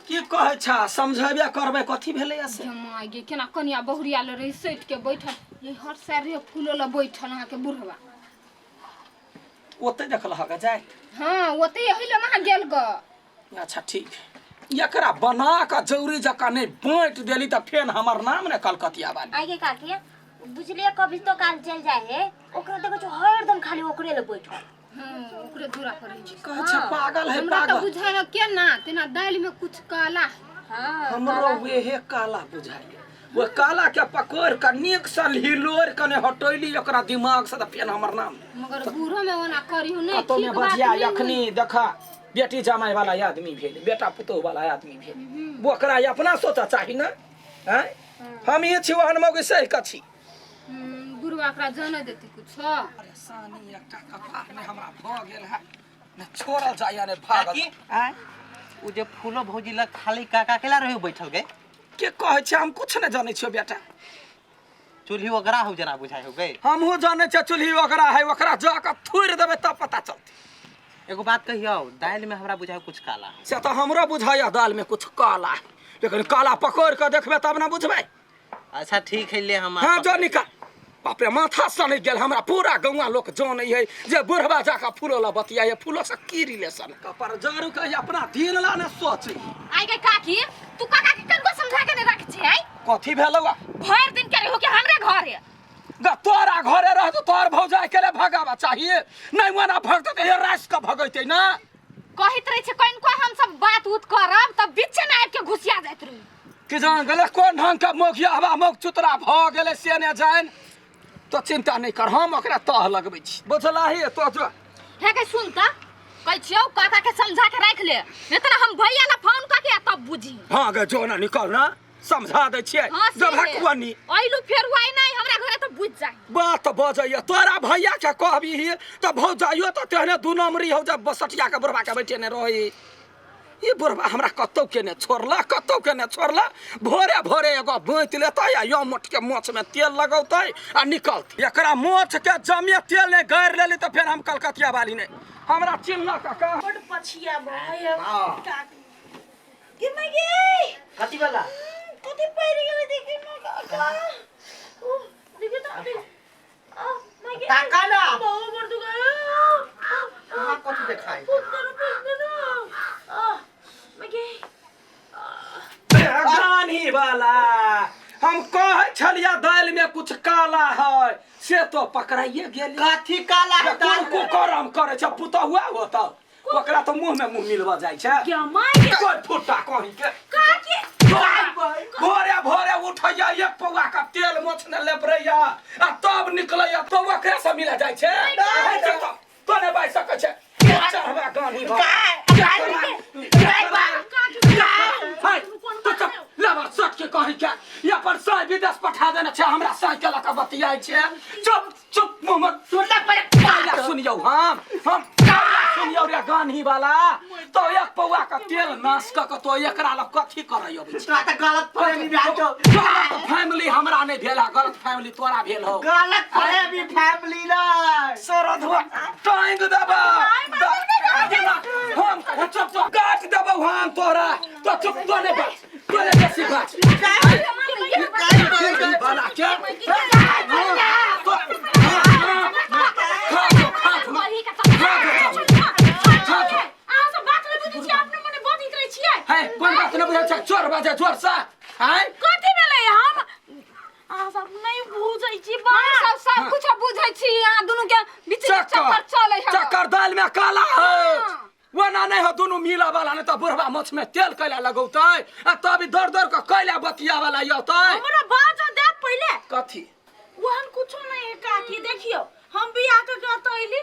की कहै छा समझेबे करबै कथी भेलै से जमाइ गे केना कनिया बहुरिया ले रही सटि के बैठल ये हर साल रे फूलो ले बैठल अहाँके बुढ़वा ओतै देखल हगा जाय हाँ ओतै एहि ले अहाँ गेल ग अच्छा ठीक एकरा बना कऽ जौरी जकाँ नहि बाँटि देली तऽ फेर हमर नाम ने कलकतिया वाली आगे काकी बुझलिए कभी तो काल चल जाए है ओकरा देखो जो हरदम खाली ओकरे ले बैठल हाँ ओकरे दूरा पर रहै छै कहै छै पागल है हमरा तऽ पागल बुझाइ है केना तेना दालि में कुछ काला है। हां हमरो वेहे काला बुझाइए वो काला के पकड़ के नीक से हिलोर के ने हटैली ओकरा दिमाग से तऽ फेर हमर नाम मगर बूढ़ो में ओना करियो नहीं कतौ ने ठीक बात बजिया नहीं अखनी देखा बेटी जमाई वाला आदमी भेल बेटा पुतोह वाला आदमी भेल ओकरा अपना सोचा चाही ने आँय हम ई छी ओहन मौगी सही कऽ छी बुढ़वा ओकरा जाने देती कुछ परेशानी एकटा कपार में हमरा भऽ गेल है ने छोड़ल जाइए ने भागल काकी? आँय उ जे फूलो भौजी लग खाली काका केला रहे बैठल गए के कहै छै हम कुछ नहि जानै छियौ बेटा चूल्ही ओकरा हो जना बुझाइ हो गए हमहूँ जानै छियै चूल्ही ओकरा है ओकरा जा कऽ थुरि देबै तब पता चलतै एगो बात कहियौ दालि में हमरा बुझाइ कुछ काला है। से तऽ हमरो बुझाइए दालमे कुछ काला है लेकिन काला पकड़ि कऽ देखबै तब ने बुझबै अच्छा ठीक है ले हम हाँ जो निकाल बाप रे माथा सनकि गेल हमरा पूरा गौआ लोक जानै है जे बुढ़वा जाकऽ फूलो लए बतियाइ है फूलो से की रिलेशन कपर जरू के अपना दिन ला ने सोची आई गे काकी तू काका के कनको समझा के नहीं रख छी आई कथी भेलौ भर दिन के रहो के हमरे घर है ग तोरा घरे रह तो तोहर भौजाई के ले भगावा चाहिए नहीं ओना भगतै तऽ रास के भगैतै ना कहैत रहे छै कनको हम सब बात उत करब तब बीचे में आबि के घुसिया जाइत रही कि जान गेलै कोन ढंग के मौगिया हवा मौग चुतरा भऽ गेलै से ने जान तो चिंता नहीं कर हम ओकरा तह लगबै छी बुझलाही तो जो हे के सुन त कहै छियौ काका के समझा के राखि ले नहीं त हम भैया ला फोन कऽ के तब बुझी हाँ गे जो ना निकल ना समझा दै छियै हाँ से जब हकुआनी अइलू फेर आई नहीं हमरा घरे तऽ बुझ जाई बात बजैया तोरा भैया के कहबी तऽ भौजाइयो तऽ तेहने दू नम्बरी हौ जब बसटिया के बुढ़वा के बैठेने रही। ई बुढ़बा हमरा कतौ के ने छोड़ला, कतौ के ने छोड़ला। भोरे भोरे एगो बाँति लेतै आ यो मोटके मोछमे तेल लगौतै आ निकलतै। एकरा मोछ के जमे तेल नहि गाड़ि लेली तऽ फेर हम कलकतिया वाली नहि हमरा चिन्हलक काका। बड पछिया भय। हाँ। गे माय गे। कथी वाला? कथी पड़ि गेलै देखी न काका। ओ देखी तऽ अभी आ माय गे। ताका ना। बहुत बड़ दुखाय। अहाँ कथी देखाइ? पुत्र पुत्र ना। आ माय गे। गानी वाला हम कहै छलियै दालि में कुछ काला है, से तो पकड़ाइए गेल। कथी काला है? कोन कुकरम करै छै पुतहुआ होतौ, ओकरा तऽ मुँह में मुँह मिलबऽ जाइ छै। गे माय गे। कोइ फुट्टा कहीं के। काकी। भोरे भोरे उठैया एक पौआ के तेल मोछ ने लेपरैया आ तब निकलैया, तो ओकरे से मिला जाइ छै। तो नहि बाजि सकै छै। चढ़बा गानी लेबर सट के कहीं के या पर साइ विदेश पठा देने छै, हमरा साइ के लऽ कऽ बतियाइ छै। चुप चुप मुँह सुनला पर पहिले सुनियौ, हम सुनियौ रे गान्ही वाला, तो एक पौआ के तेल नाश कऽ के तो एकरा लग कथी करय अबै छै? तोरा तऽ गलत फहमी भेल छौ। गलत फैमिली हमरा नहि भेल, गलत फैमिली तोरा भेल हौ। गलत फहमी फैमिली नै। सरधुआ टांग देबा हम, चुप चुप काट देबौ हम तोरा। तो चुप, तो नहि बाज, तो नहि बेसी बाज। बाला के खा जो, खा जो, खा जो। अहाँ सब बात नहि बुझै छियै, अपने मने बजैत रहै छियै। है कोन बात नहि बुझै छै? चोर बाजे जोर से आय। कथी भेलै? हम अहाँ सब नहि बुझै छी हम बात। सब सब कुछ बुझै छी, अहाँ दुनू के बीच में चक्कर चलै है। चक्कर दाल में काला है, ओना नहीं हो दुनू मिला वाला, नहीं तो बुढ़वा मोछ में तेल कैला लगौतै आ तब दौड़ दौड़ के कैला बतिया वाला अयतै। हमरा बाजऽ देब पहिले। कथी? ओहन कुछो नहीं है काकी। देखियो हम बियाह कऽ के एतऽ अयली,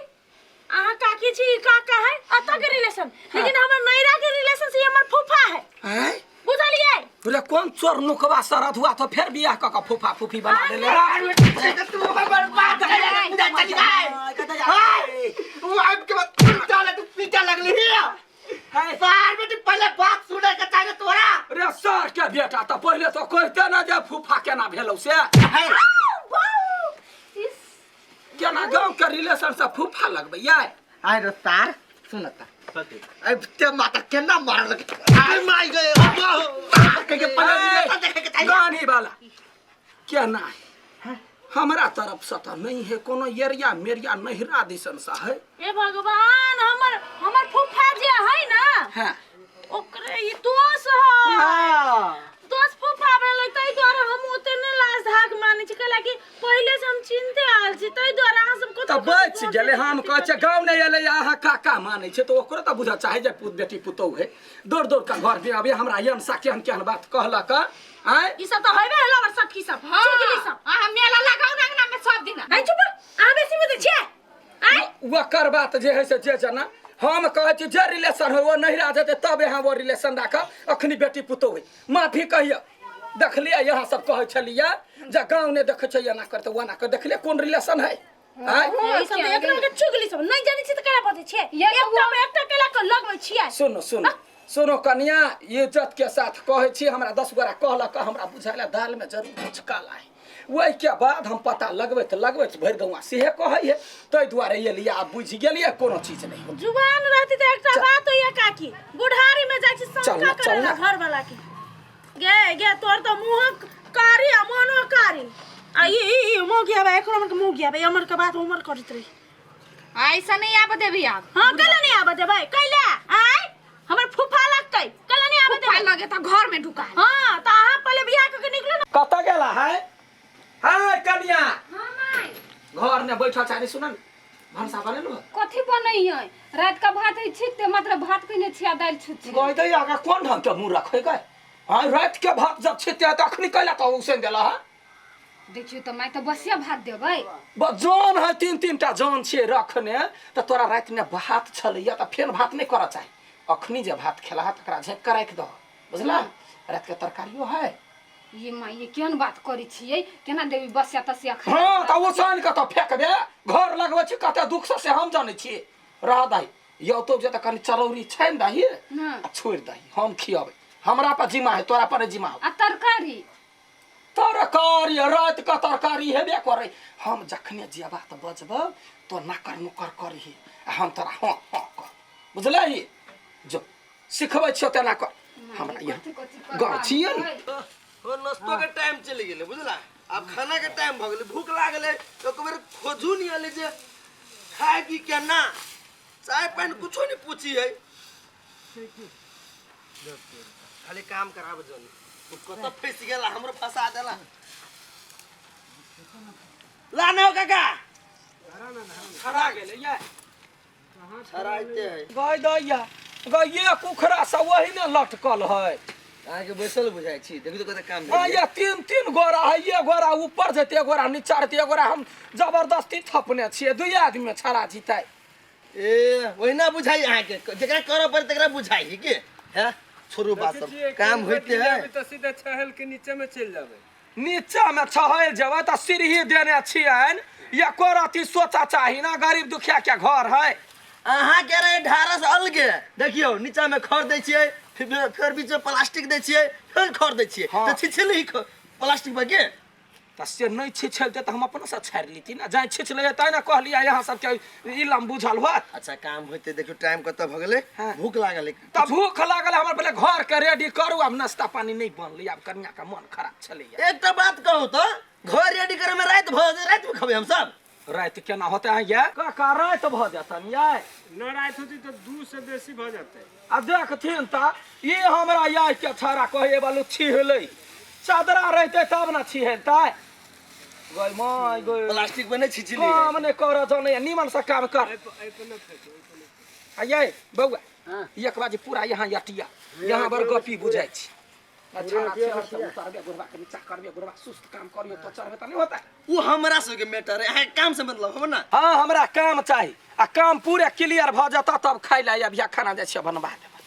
अहाँ काकी छी, ई काका है, एतऽ के रिलेशन, लेकिन हमर नैरा के रिलेशन से ई हमर फूफा है। हैं? बुझलियै? रे कोन चोर नुकवा सरधुआ तो फेर बियाह कऽ के फूफा फूफी बना देले। तू हमर बात करे चली जाए। उ आबि के बाद पीटा लग, तू पीटा लगली है सार बेटी, पहले बात सुने के चाहे तोरा। रे सर के बेटा, तऽ पहिले तो कहते ना जे फूफा केना भेलौ से, केना गाँव के रिलेशन से फूफा लगबैया। आइ रे सार सुनता कथी? अरे ते माता केना मारलक। आई माय गए। के के पहले रिलेशन देखे के चाही। गानी वाला केना है? हमरा तरफ से तऽ नहीं है कोनो एरिया मेरिया नहिरा दिसन से है। हे भगवान, हमर हमर फूफा जे है ना, हाँ, ओकरे ई दोष है। हां दोष फूफा भेलै, ताहि दुआरे हम ओते नहि लाज धाक मानै छी, कैला कि पहिले से हम चिन्हते आयल छी, ताहि दुआरे अहाँ सब तऽ बचि गेलै। हम कहै छियै गाँव नहि एलै, अहाँ काका मानै छै तऽ ओकरो तऽ बुझऽ चाही जे पुत बेटी पुतोहु है। दौड़ दौड़ कऽ घर में अबै हमरा यमसा केहन केहन बात कहलक आँय। ई सब तऽ हेबे है लवर सखी सब, चुगली सब। अहाँ मेला लगाउ ने अंगना में सब दिन। आइ चुप, अहाँ बेसी बुझै छियै आइ। ओकर बात जे है से जे जना हम कहै छी जे रिलेशन हो वो नहिरा जेतै तब यहाँ वो रिलेशन राखब। अखनी बेटी पुतोहु है, माफी कहियो। देखलियै यहाँ सब कहै छलियै जे गाँव नहि देखै छै, एना करतै ओना कर, देखलियै कोन रिलेशन है आँय? ई सब तऽ एक नंबर के चुगली सब नहि जानै छी तऽ केना बजै छियै? ये तऽ एकटा मे एकटा केला के लगबै छियै। सुनो सुनो सुनो कनिया, इज्जत के साथ कहै छी, हमरा 10 गोरा कहलक, हमरा बुझायल दाल में जरूर कुछ काला है। ओहि के बाद हम पता लगबैत लगबैत भरि गौआ सेहे कहै है, ताहि दुआरे एलियै। आब बुझि गेलियै कोनो चीज नहि हो। जुबान रहती तऽ एकटा बात होइए काकी, बुढ़ारी में जाइ छी चल शंका ना, चल करे ला ना। घर वाला के। गे गे तोर तऽ मुँह कारी आ मोनो कारी आ ई ई ई मुँह गियाबे, एखनो हमर के मुँह गियाबे, अमर के बात उमर करैत रही। ऐसा नहीं आबऽ देबी आब। हाँ कैला नहीं आबऽ देबै? कैला आय हमर फूफा लगतै, कैला नहीं आबऽ फूफा देबै? लगे तऽ घर में ढुका। हाँ तऽ अहाँ पहिले बियाह कऽ के निकलू ना। कतऽ गेला है? है कनिया हाँ माय। घर में बैठल छै, सुनन भनसा बनेलु? कथी बनै है? रात का भात है छिते, मात्र भात कने छिया दालि छुच्छे। गय दै आगा कोन ढंग के मुँह रखै गय? हाँ रात के भात जब छिते तऽ अखनी कैला तऽ उसैन देला है? देखियौ तऽ माय, तऽ बसिया भात देबै। जन है तीन तीन टा जन छियै रखने, तऽ तोरा रातिमे भात छलैया तऽ फेर भात नहि करऽ चाही। अखनी जे भात खेलहा तकरा झाँपि कऽ राखि दह, बुझला? रातिके तरकारियो है। ये माय, ये केहन बात करै छियै? केना देबी बसिया तसिया खाय? हाँ तऽ उसैन कऽ तऽ फेकबे, घर लगबै छी कते दुख से, से हम जानै छी। रह दही, यौ तो जे तऽ कनि चरौरी छानि दही आ छोड़ि दही, हम खियबै, हमरा पर जिम्मा है, तोरा पर नहि जिम्मा हो। आ तरकारी? तरकारी राति के तरकारी हेबे करै। हम जखने जेबा तऽ बजबौ तो नकर नुकर करही आ हम तोरा हँ हँ कर, बुझलही? जो सिखबै छियौ तेना कर। हमरा यहाँ गाँव छियै ने। हो नाश्तो के टाइम चलि गेलै बुझला, आब खाना के टाइम भऽ गेलै, भूख लागलै, एक बेर खोजू नहीं अलै जे खाय की केना, चाय पानि कुछो नहीं पूछी है, खाली काम कराबे जनी। तू कतऽ फंसि गेला, हमरो फंसा देला। ला ना हो काका, छड़ा गेलै ये। छड़ाइते है। गय दैया गय, ये कुखरा सब वही ने लटकल है। अहाँके बैसल बुझाइ छी, देखू तऽ कते काम हाँ भेल। ये तीन तीन गोरा है, ये गोरा ऊपर जेतै, एक गोरा नीचा रहतै, एक गोरा हम जबरदस्ती थपने छियै, दुइ आदमी छड़ा जीतै। ए ओहिना बुझाइ अहाँके, जकरा करऽ पड़े तकरा बुझाइ है के है। छोड़ू बात सब, काम होइते है। तऽ सीधा छहल के नीचे में चलि जाबै। नीचा में छहल जेबै तऽ सीढ़ी देने छियनि, एको रत्ती सोचा चाही ना, गरीब दुखिया के घर है। अहाँ के रहे ढारस अलगे, देखियौ नीचा में खर दै छियै, फेर बीच में प्लास्टिक दै छियै, फेर खर दै छियै। हाँ। तऽ छिछली प्लास्टिक पर के तऽ से नहि छिछलतै तऽ हम अपनोसँ छाड़ि लेती ने, जाहि छिछलै तैँ ने कहलियै यहाँ सबके इलम बुझल होत। अच्छा काम होइते, देखियौ टाइम कतऽ भऽ गेलै। हाँ। भूख लागल है। तऽ भूख लागल हमर, पहिले घरके रेडी करू, आब नाश्ता पानी नहि बनलै, आब कनियाके मन खराब छलैया। एकटा बात कहू तऽ, घर रेडी करे में राति भऽ जेतै, राति में खबै हमसब? राति केना होतै अहाँ ये काका, राति भऽ जेतनि ये? न राति होतै तऽ 2 से बेसी भऽ जेतै। आ देखथिन तऽ ई हमरा याद के छाड़ा कहे बालू छिहलै, चादरा रहतै तब ने छिहलतै। गय my गय, प्लास्टिक में नहि छिछली। काम नहि करऽ जनैया, निमन से काम कर। आ ये बौआ, एक बाजी पूरा यहाँ यटिया यहाँ बड़ गपी बुझाइ छी। अच्छा उतारबे गोरबा के नीचा करबे, गोरबा सुस्त काम करियो तो चढ़बे तऽ नहि होतै। ओ हमरा सबके मैटर है, अहाँके काम से मतलब हो ना। हाँ हमरा काम चाही, आ काम पूरा क्लियर भऽ जेतऽ तब खाइ लए आबिया, खाना जाइ छियै बनबा देबै।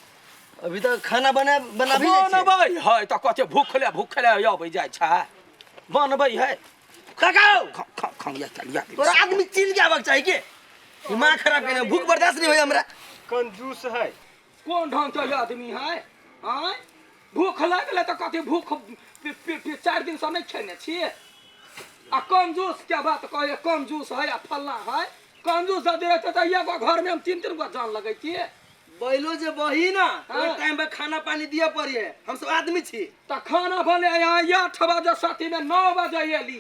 अभी तक खाना बना बनाबी जाइ छियै? बनबै है तऽ कते भूखले भूखले अबै जाइ छै, बनबै है। काका खाउ खाउ खाउ या चल या। तोरा आदमी चिन्ह के आबक चाही के, दिमाग खराब केने, भूख बर्दाश्त नहीं होय हमरा। कंजूस है। कोन ढंग के आदमी है आँय, भूख लागलै तऽ कथी भूख 4 दिन से नहि खेने छियै, आ कंजूस के बात कहै, कंजूस है आ फल्ला है। कंजूस यदि रहतै तऽ एगो घर में हम 3 3 गो जान लगैतियै। बैलो जे बही ना हाँ। ओहि टाइम पे खाना पानी दिया पड़ी है, हम सब आदमी छी। तऽ खाना बने यहाँ 8 बजे साथी में 9 बजे एली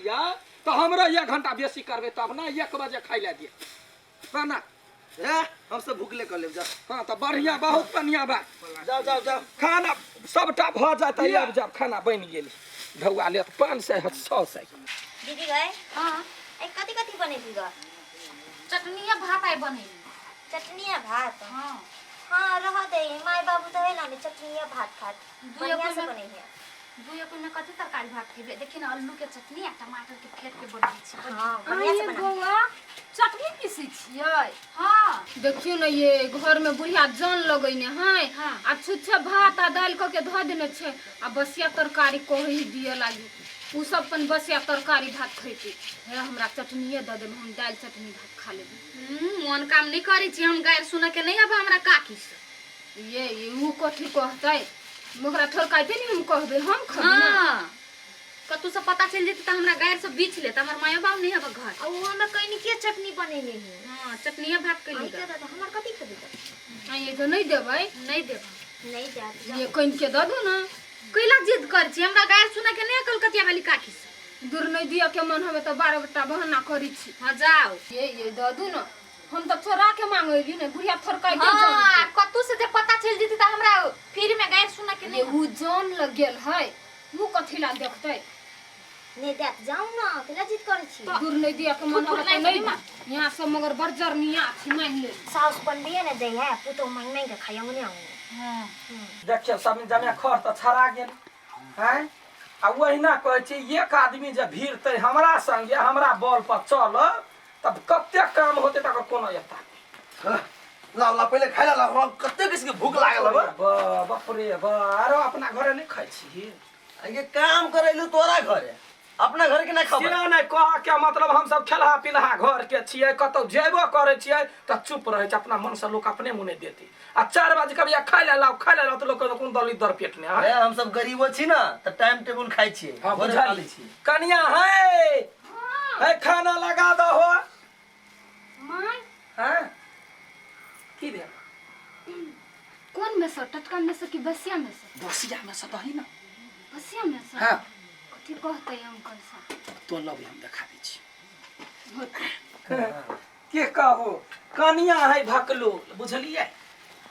तऽ हमरा 1 घंटा बेसी करबै तब ना 1 बजे खाइ लए दिअ बना। ए, हम सब भूखले कर लेब, जा। हाँ तऽ बढ़िया, बहुत बढ़िया बात। जाओ जाओ जाओ, खाना सबटा भऽ जातै आब, जब खाना बनि गेल ढौआ लेत 500 100 सए। दीदी गए? हाँ। ए कथी कथी बनेली ग? चटनी आ भात आइ बनेली। चटनी आ भात? हाँ। हाँ रह दे, माय बाबू तऽ है ना चटनी आ भात खात, दुइयो बढ़िया से कोइ में बनै है। दुइयो कोइ में कथी तरकारी भात खेबै? देखी ना आलू के चटनी आ टमाटर के फेट के बनबै छी। हाँ बढ़िया से बना। बौआ चटनी पीसै छियै? हाँ। देखियौ ने ये घर में बुढ़िया जान लगैने है। हाँ। आ छुच्छे भात आ दालि कऽ के धऽ देने छै, आ बसिया तरकारी कही दिअ लागी, उ सब अपन बसिया तरकारी भात खैतै। हे हमरा चटनिये दऽ देब, हम दालि चटनी भात खा लेबै। मोन काम नहि करै छी हम, गारि सुनऽ के नहि आब हमरा काकी से। ये उ कथी कहतै, ओकरा थोड़काइते ने हम कहबै, हम खबै ना। हाँ कतौ से पता चलि जेतै तऽ हमरा गारि सब बीछ लेत, हमर मायो बाप नहि हब घर। आ उ हमरा कनि के चटनी बनेने है? हाँ चटनिये भात आई कैली के ग। दऽ हमर कथी खेबै तऽ? आ ये तो नहि देबै? नहि देब। नहीं जात। ये कनि के दऽ दू ना। कैला जिद करै छी, हमरा गारि सुनऽ के नहि कलकतिया वाली काकी से। दूर नहि दिअ के मन हमे तऽ 12 गोटा बहाना करै छी। हाँ जाओ। ये दऽ दू ना, हम तऽ चोरा के मांगेली ने, बुढ़िया थोड़काइ के हाँ जान। कतौ से जे पता चलि जेतै तऽ हमरा फ्री में गारि सुनऽ के ये नहि। उ जान लग गेल है, उ कथी ला देखतै? नहीं देत जाऊ ना, केला जिद करै छी? दूर नहीं दिया के मन फुट हमे फुट तऽ नहीं नहीं। यहाँ सब मगर बड़ जरनिया छी, मान ले। साउस बनबिए ने दै है, पुतोह मांगि मांगि के खाइ अंगने अंगने। हाँ देखियौ सब जमे खर तऽ छड़ा गेल हैं, आ ओहिना कहै छी एक आदमी जे भीड़तै हमरा संगे, हमरा बल पर चल तब कते काम होतै तकर कोनो एता नहि। ला ला पहिले खाइ ला, ला हमरा कते किसी के भूख लागल हबे। बाप रे बा, आरो अपना घरे नहि खाइ छी? ये काम करैलू तोरा घरे, अपना घर के ना खबर से नहि कह के मतलब हम सब खेलहा पिलहा घर के छियै, कतौ जेबो करै छियै तऽ चुप रहै छै, अपना मन से लोक अपने मुने देते। आ 4 बजे कभी खाय ले लाओ, खाय ले लाओ तऽ लोक कहत कोन दलित दर पेट ने अरे हम सब गरीबो छी ना तऽ टाइम टेबुल खाइ छियै। हाँ, भोरे बुझल खा लै छियै। कनिया है है खाना लगा दहो। माय हाँ की भेल? कोन में से, टटका में से कि बसिया में से? बसिया में से दही ना। बसिया में से? हाँ। कथी कहते अंकल साहब? तो लव हम देखा दै छी। होतै। के कहू कनिया है भकलो, बुझलियै?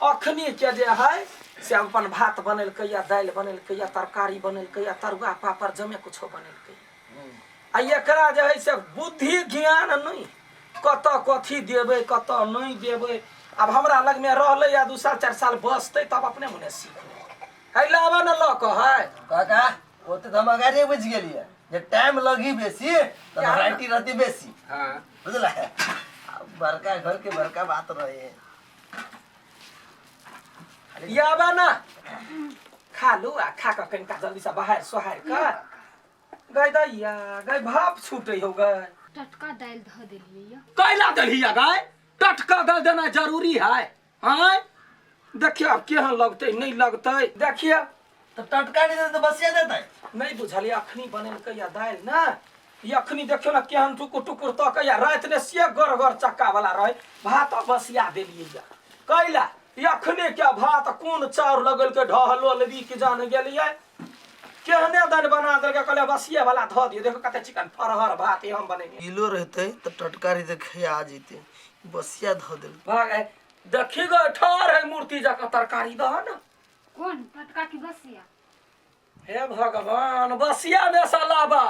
अखनी के जे है से अपन भात बनेलकै या दालि बनेलकै या तरकारी बनेलकै या तरुआ पापड़ जमे कुछो बनेलकै। आ एकरा जे है से बुद्धि ज्ञान नहि, कतऽ कथी देबै कतऽ नहि देबै। आब हमरा लगमे रहलै या 2 साल 4 साल बसतै तब अपने मने सीख लेतै। है लाबऽ ने लऽ कऽ है। काका ओते तऽ हम अगाड़िए बुझि गेलियै जे टाइम लगी बेसी तऽ वेराइटी रहती बेसी। हाँ बुझला? बड़का घर के बड़का बात रहे। याबा ना खा लू आ खा कऽ कनिका जल्दी से बाहर सोहार कऽ गय दैया गय भाप छूटे हो गय। टटका दालि धऽ देलियै यौ। कैला देलियै गय? टटका दालि देना जरूरी है। आँय देखियौ आब केहन लगतै नहि लगतै। देखियौ तऽ टटका नहि देतै तऽ बसिया देतै। नहि बुझलियै अखनी बनेलकै या दालि ने, ई अखनी देखियौ ने केहन टुकुर टुकुर तकै या राति ने से गड़ गड़ चक्का वाला रहै, भात बसिया देलियै या कैला? ई अखने के भात कोन चाउर लगेलकै ढहलो लेबी कि जान गेलियै, केहने दालि बना देलकै। कहलियै बसिये वाला धऽ दियौ, देखो कते चिकन फरहर भात हम बनेने। किलो रहतै तऽ टटका रहतै खिया जेतै, बसिया धऽ देलकै। भाग देखी गो ठाढ़ है मूर्ति जकाँ तरकारी दह ने। कोन टटका की बसिया? हे भगवान बसिया में से लाबा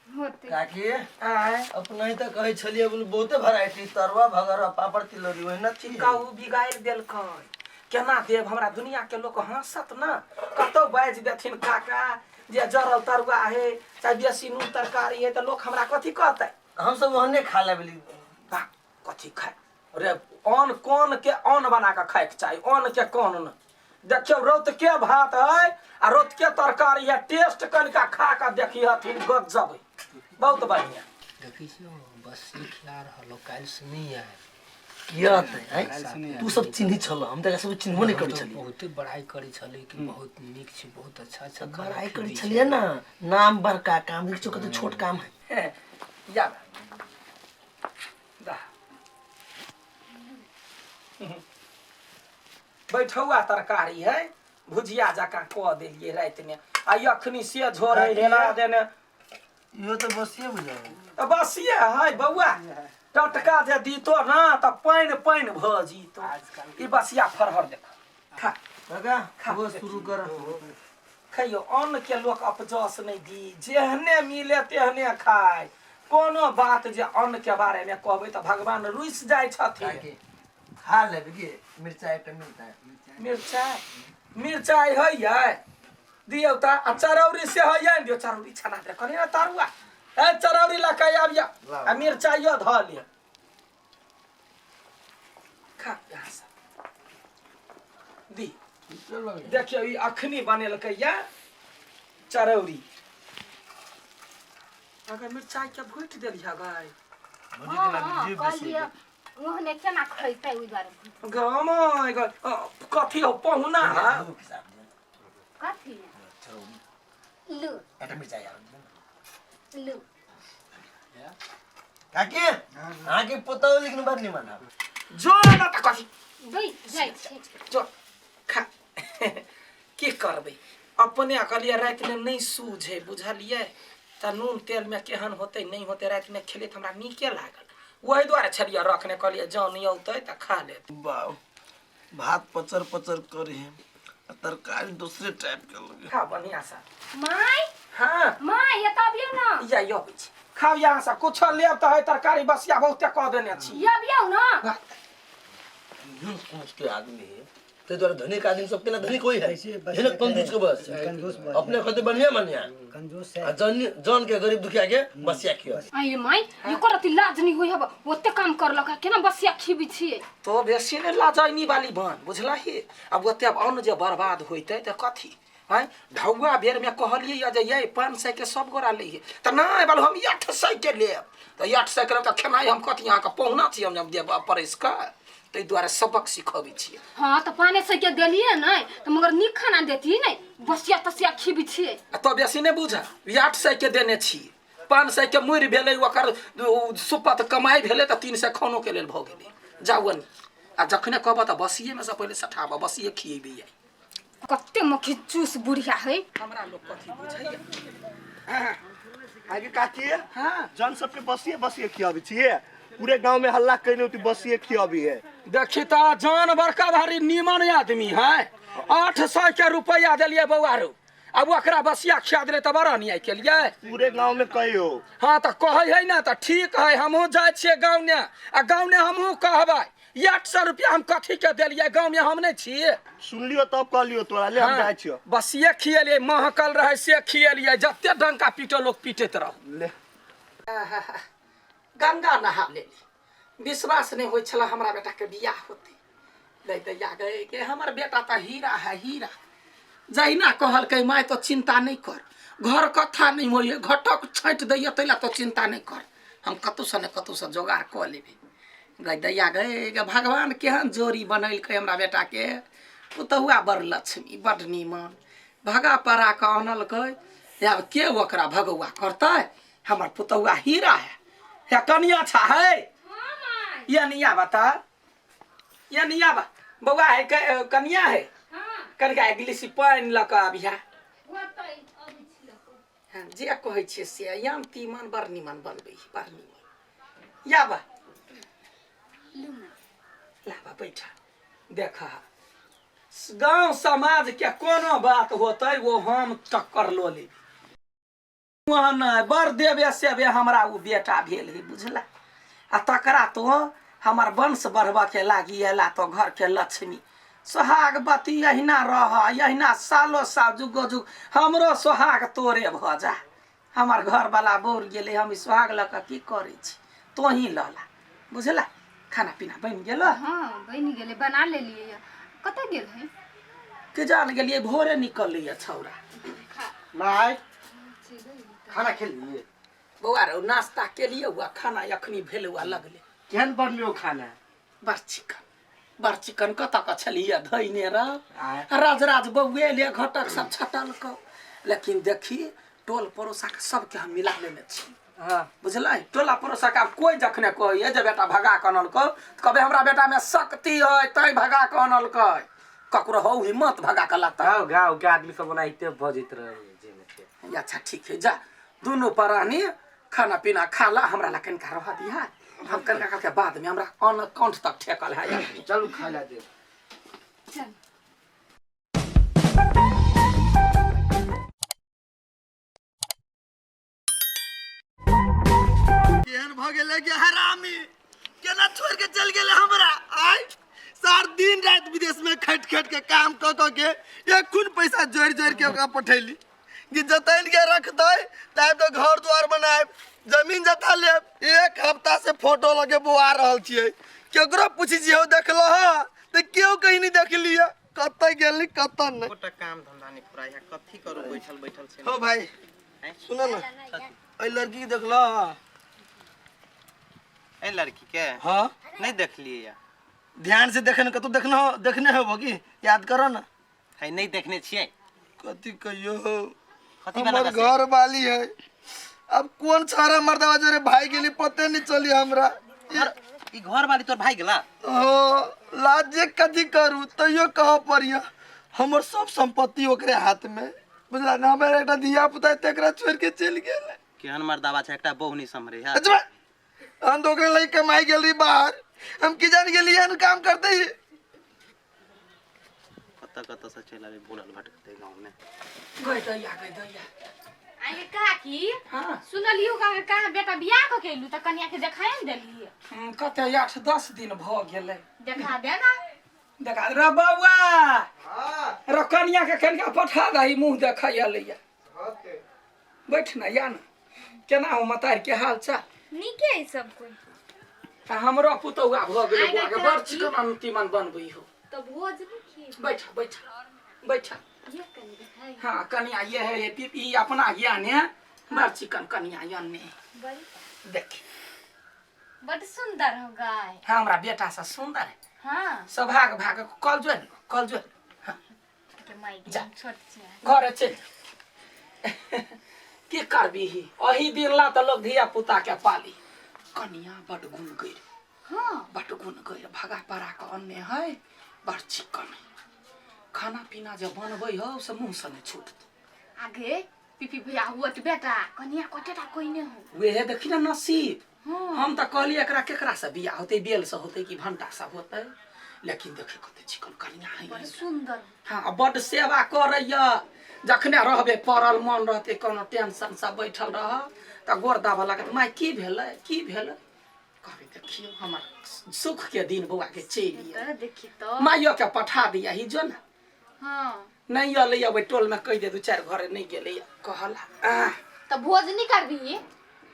होतै। काकी आँय अपने ही तऽ कहै छलियै बोलू बहुते वेराइटी तरुआ भगरवा पापड़ तिलौरी ओहिना छी। कहू बिगाड़ि देलकै, केना देब हमरा? दुनिया के लोक हंसत न, कतौ बाजि देथिन काका जे जरल तरुआ है चाहे बेसी नून तरकारी है तऽ लोक हमरा कथी कहतै? हम सब ओहने खा लेबली। वाह कथी खाय रे? अन्न कोन के अन्न बना कऽ खायके चाही, अन्न के कोन न। देखियौ रौत के भात है आ रौत के तरकारी है, टेस्ट कनिका खा कऽ देखिहथिन गजब है, बहुत बढ़िया। देखै छियौ बस खिला रहल काल्हि से नहि आयल। किया अतै आँय? तू सब चिन्है छल, हम तऽ सब चिन्हबो नहि करै छलियै। बहुते बड़ाई करै छलै कि बहुत नीक छै, बहुत अच्छा अच्छा खाना बड़ाई करै खिबै छै। छलियै ने, नाम बड़का काम देखै छियौ कते छोट काम है। या दा बैठौआ तरकारी है, भुजिया जकाँ कऽ देलियै रातिमे आ अखनी से झोरे हेला देने। इहो तऽ बसिये बुझाइ। तऽ बसिये है बौआ, टटका जे दीतो ना तऽ पानि पानि भऽ जीतो। ई बसिया फरहर देख खा। काका खा शुरू कर। खैयो अन्न के लोक अपजस नहि दी, जेहने मिले तेहने खाय। कोनो बात जे अन्न के बारे में कहबै तऽ भगवान रुसि जाइ छथिन। खा लेबै की मिरचाइ एकटा मिलतै? मिरचाइ मिरचाइ होइए दियौ तऽ। आ चरौरी से होइए ने, दियौ चरौरी छना दे कनि ने तरुआ। ए चरौरी लऽ कऽ आबियौ आ मिरचाइयो धऽ लिअ। खा यहाँ से दी। देखियौ ई अखनी बनेलकै या चरौरी। अगर मिरचाइ के भुटि देलियै गाय। हाँ, कहलियै ओहने केना खैतै ओहि दुआरे। गमाय कथी हो पहुना है? कथी लू एकटा मिरचाइ आर लू। काकी अहाँके पुतहु लेकिन बड़ निमन है। जो ना तऽ कथी दै जाइ छै। जो खा। की करबै अपने कहलियै रातिमे नहि सूझे बुझलियै, तऽ नून तेलमे केहन होतै नहि होतै। रातिमे खेलियै तऽ हमरा नीके लागल, ओहि दुआरे छलियै रखने, कहलियै जँ नहि औतै तऽ खा लेत। बाप भात पचर पचर करे है आ तरकारी दूसरे टाइप के लगे। खा बढ़िया से। माय हाँ माय एतऽ अबियौ ने। या यो अबै छी। खाउ यहाँ से कुछो लेब तऽ है तरकारी बसिया बहुते कऽ देने छी। ई अबियौ ने। एहन सोच के आदमी है ताहि दुआरे धनिक आदमी सब केना धनिक होइ है, धनिक कंजूस के बस अपने खते बढ़िया बढ़िया कंजूस है आ जन जन के गरीब दुखिया के बसिया खिया। आइ माय एकर अति लाज नहि होइ हब, ओते काम करलक केना बसिया खिबै छियै? तो बेसी ने लाजैनी वाली बन बुझलही। आब ओते अन्न जे बर्बाद होइतै तऽ कथी आँय ढौआ बेरमे कहलियै यऽ जे ये 500 के सब गोरा लैहे तऽ नहि बालू हम 800 के लेब तऽ 800 के लेब तऽ खेनाइ हम कथी अहाँके पहुना छी हम देब परसि कऽ ताहि दुआरे सबक सिखबै छियै। हाँ तऽ 500 के देलियै नहि तऽ मगर नीक खाना देती नहि बसिया तसिया खीबी छियै। आ तो बेसी नहि बुझ 800 के देने छी 500 के मुड़ि भेलै ओकर सुपत कमाइ भेलै तऽ 300 खानो के लेल भऽ गेलै। जाउ अनी आ जखने कहबह तऽ बसिएमे से पहिले सठाबह बसिए खिएबै आइ। कते मक्खी चूस बुढ़िया है। हमरा लोग कथी बुझैया। आगे काकी हाँ जन सबके बसिए बसिए खियाबी छियै पूरे गांव में हल्ला कइने होती बसिए खियाबी है। देखी त जान बड़का भारी नीमन आदमी है 800 के रुपया देलिए बौआरू अब ओकरा बसिया खिया देले त बड़ा अन्याय केलिए। पूरे गांव में कहियो। हाँ त कहै है ना त ठीक है हमहूँ जाइ छियै गाँव ने आ गाँव ने हमहूँ कहबै 800 रुपया हम कथी के देलिए गाँव में हम नहीं छियै। सुनलियो तब कहलियो तोरा ले हम हाँ, जाइ छियो। बसिए खिएलिए महकल रहे से खिएलिए जते डंका पीटो लोग पीटैत रहो। ले गंगा नहा लेली विश्वास नहीं होइ छला हमरा बेटा के बियाह होते ले दैया गए के हमर बेटा तऽ हीरा है हीरा। जहिना कहलकै माय तो चिंता नहीं कर घर कथा नहीं होइए घटक छाँटि दैया तैला तो चिंता नहीं कर हम कतहुसँ ने कतहुसँ जोगाड़ कऽ लेबै। गै दैया गए गे भगवान केहन जोड़ी बनेलकै हमरा बेटा के पुतहुआ बड़ लक्ष्मी बड़ नीमन भगा पड़ा कऽ आनलकै आब के ओकरा भगौआ करतै हमर पुतहुआ हीरा है हे कनिया छा है ये निया बता ये निया बा बौआ है कनिया है कनिका एक गिलास पानि लऽ कऽ आबिहा। हाँ, जे कहै छियै से याम तीमन बड़ नीमन बनबै बड़ नीमन या बा लाबा बैठा देखा गांव समाज के कोनो बात होतै वो हम टक्कर लऽ लेबै। वहाँ नहि बड़ देवे सेवे हमरा ओ बेटा भेल है बुझला आ तकरा तो हमर वंश बढ़बऽ के लागी अयला तो घर के लक्ष्मी सोहागवती अहिना रह अहिना सालो साल जुगो जुग हमरो सोहाग तोरे भऽ जा। हमर घरवला बौर गेलै हम ई सोहाग लऽ कऽ की करै छी तोही लऽ ला बुझला। खाना पीना बनि गेल? हाँ बनि गेलै बना लेलियै। कतऽ गेल है? के जान गेलियै भोरे निकललै छौड़ा। माय खाना खेलिए? बौआ रौ नाश्ता केलियै हुआ खाना अखनी भेल हुआ लगले। केहन बनलियो खाना? बड़ चिकन बड़ चिकन कतऽ कऽ छलियै धैने रह राज राज बौए ले घटक सब छटलकौ लेकिन देखी टोल पड़ोसा के सबके हम मिला लेने छी। हाँ बुझलै टोला पड़ोसा के आब कोई जखने कहैए जे बेटा भगा कऽ अनलकौ तऽ कहबै हमरा बेटा में शक्ति है तैं भगा कऽ अनलकै ककरो हौ हिम्मत भगा कऽ लाता। गाँव गाँव के आदमी सब ओनाहिते बजैत रहे जे। अच्छा ठीक है जा दुनू प्राणी खाना पीना खा ला हमरा ला कनिका रह दिहा हम कनिका के बाद में हमरा अन्न कंठ तक ठेकल है। चलू खा ला दे। चल केहन भऽ गेलै कि हरामी केना छोड़ के चल गेलै हमरा आय सार दिन राति विदेश में खटि खटि के काम कऽ कऽ के एखन पैसा जोड़ि जोड़ि के ओकरा पठैली कि जतन के रखतै तब तो घर द्वार बनायब जमीन जथा लेब। एक हफ्ता से फोटो लगे बौआ रहल छियै केकरो पूछै छियै देखलो हँ तऽ केओ कहीं नहीं देखलियै कतऽ गेली कतऽ नहीं। गोटा काम धंधा नहीं पूरा है कथी करू बैठल बैठल छै। हो भाई सुनो ना एहि लड़की के देखलो हँ? ए लड़की के? हाँ नहीं देखलियै या। ध्यान से देखे ने कतौ देखने हो देखने होबो की याद करो ना। है नहीं देखने छियै। कथी कहियो कथी हमर घर वाली है अब कौन छाड़ा मर्दवा जोरे भाई गेली पते नहीं चली हमरा। ई घर वाली तोर भाई गेला? हो लाज जे कथी करू तैयो कह पड़िया हमर सब संपत्ति ओकरे हाथ में बुझला ना हमर एकटा धिया पुता तेकरा छोड़ के चलि गेल। केहन मर्दावा छै एकटा बहु नहीं सम्हरे है। अच्छा हम तो ओकरे लई कमाई गेल रही बाहर हम की जान गेली एहन काम करते ही। कतऽ कतऽ से चलि आबै भूलल भटकते गाँव में। गै दैया गै दैया। आगे काकी हाँ सुनलियो का कहाँ बेटा बियाह कऽ के एलू तऽ कनिया के देखाए ने देलियै। कते 8-10 दिन भऽ गेलै। देखा दे ना। देखा रे बौआ रे कनिया के कनिका पठा दही मुँह देखै एलैया। बैठ ना या ना केना हो मतार के हाल चाल? नीके है सब कोई। आ हमरो पुतौआ भऽ गेलै बौआ के बड़ चिकन अंतिमन बनबै हो। तऽ भोज नहीं खिएबै। बैठ बैठ बैठ। ये कनिया है। हाँ कनिया ये है, ये पीपी अपना ज्ञान है, बड़ चिकन कनिया ये बड़ी देख बड़ सुंदर हो गाय। हाँ हमरा बेटा सा सुंदर है। हाँ सौभाग भाग कल जो कल जो। हाँ के माई जा। छोट छै। घरे चल की करबी, अही दिन ला तऽ लोग धिया पुता के पाली। कनिया बड गुण गइर। हाँ बड गुण गइर, भगा परा के अन्ने है, बड़ चिकन है। खाना पीना जे बनबै हो से मुँह से नहीं छूटत। आगे पीपी भैया हुआ बेटा कनिया कतेटा कोइने हो। वेहे देखी ना नसीब। हाँ हम तऽ कहलियै एकरा केकरा से बियाह होतै, बेल से होतै कि भंटा से होतै, लेकिन देखी कते चिकन कनिया है। बड़ सुंदर। हाँ बड सेवा करैया, जखने रहबे पड़ल मन रहते कोनो टेंशन से बैठल रह तऽ गोर दाबऽ लागत, माय की भेलै की भेलै, कहबै देखियौ हमर सुख के दिन बौआ के चलि आयल। तो देखी तो माइयो के पठा दिया ही जो ना। हाँ नहीं अलै ओहि टोल में कहि दे दू चारि घरे नहीं गेलै कहला। तो भोज नहीं करबी?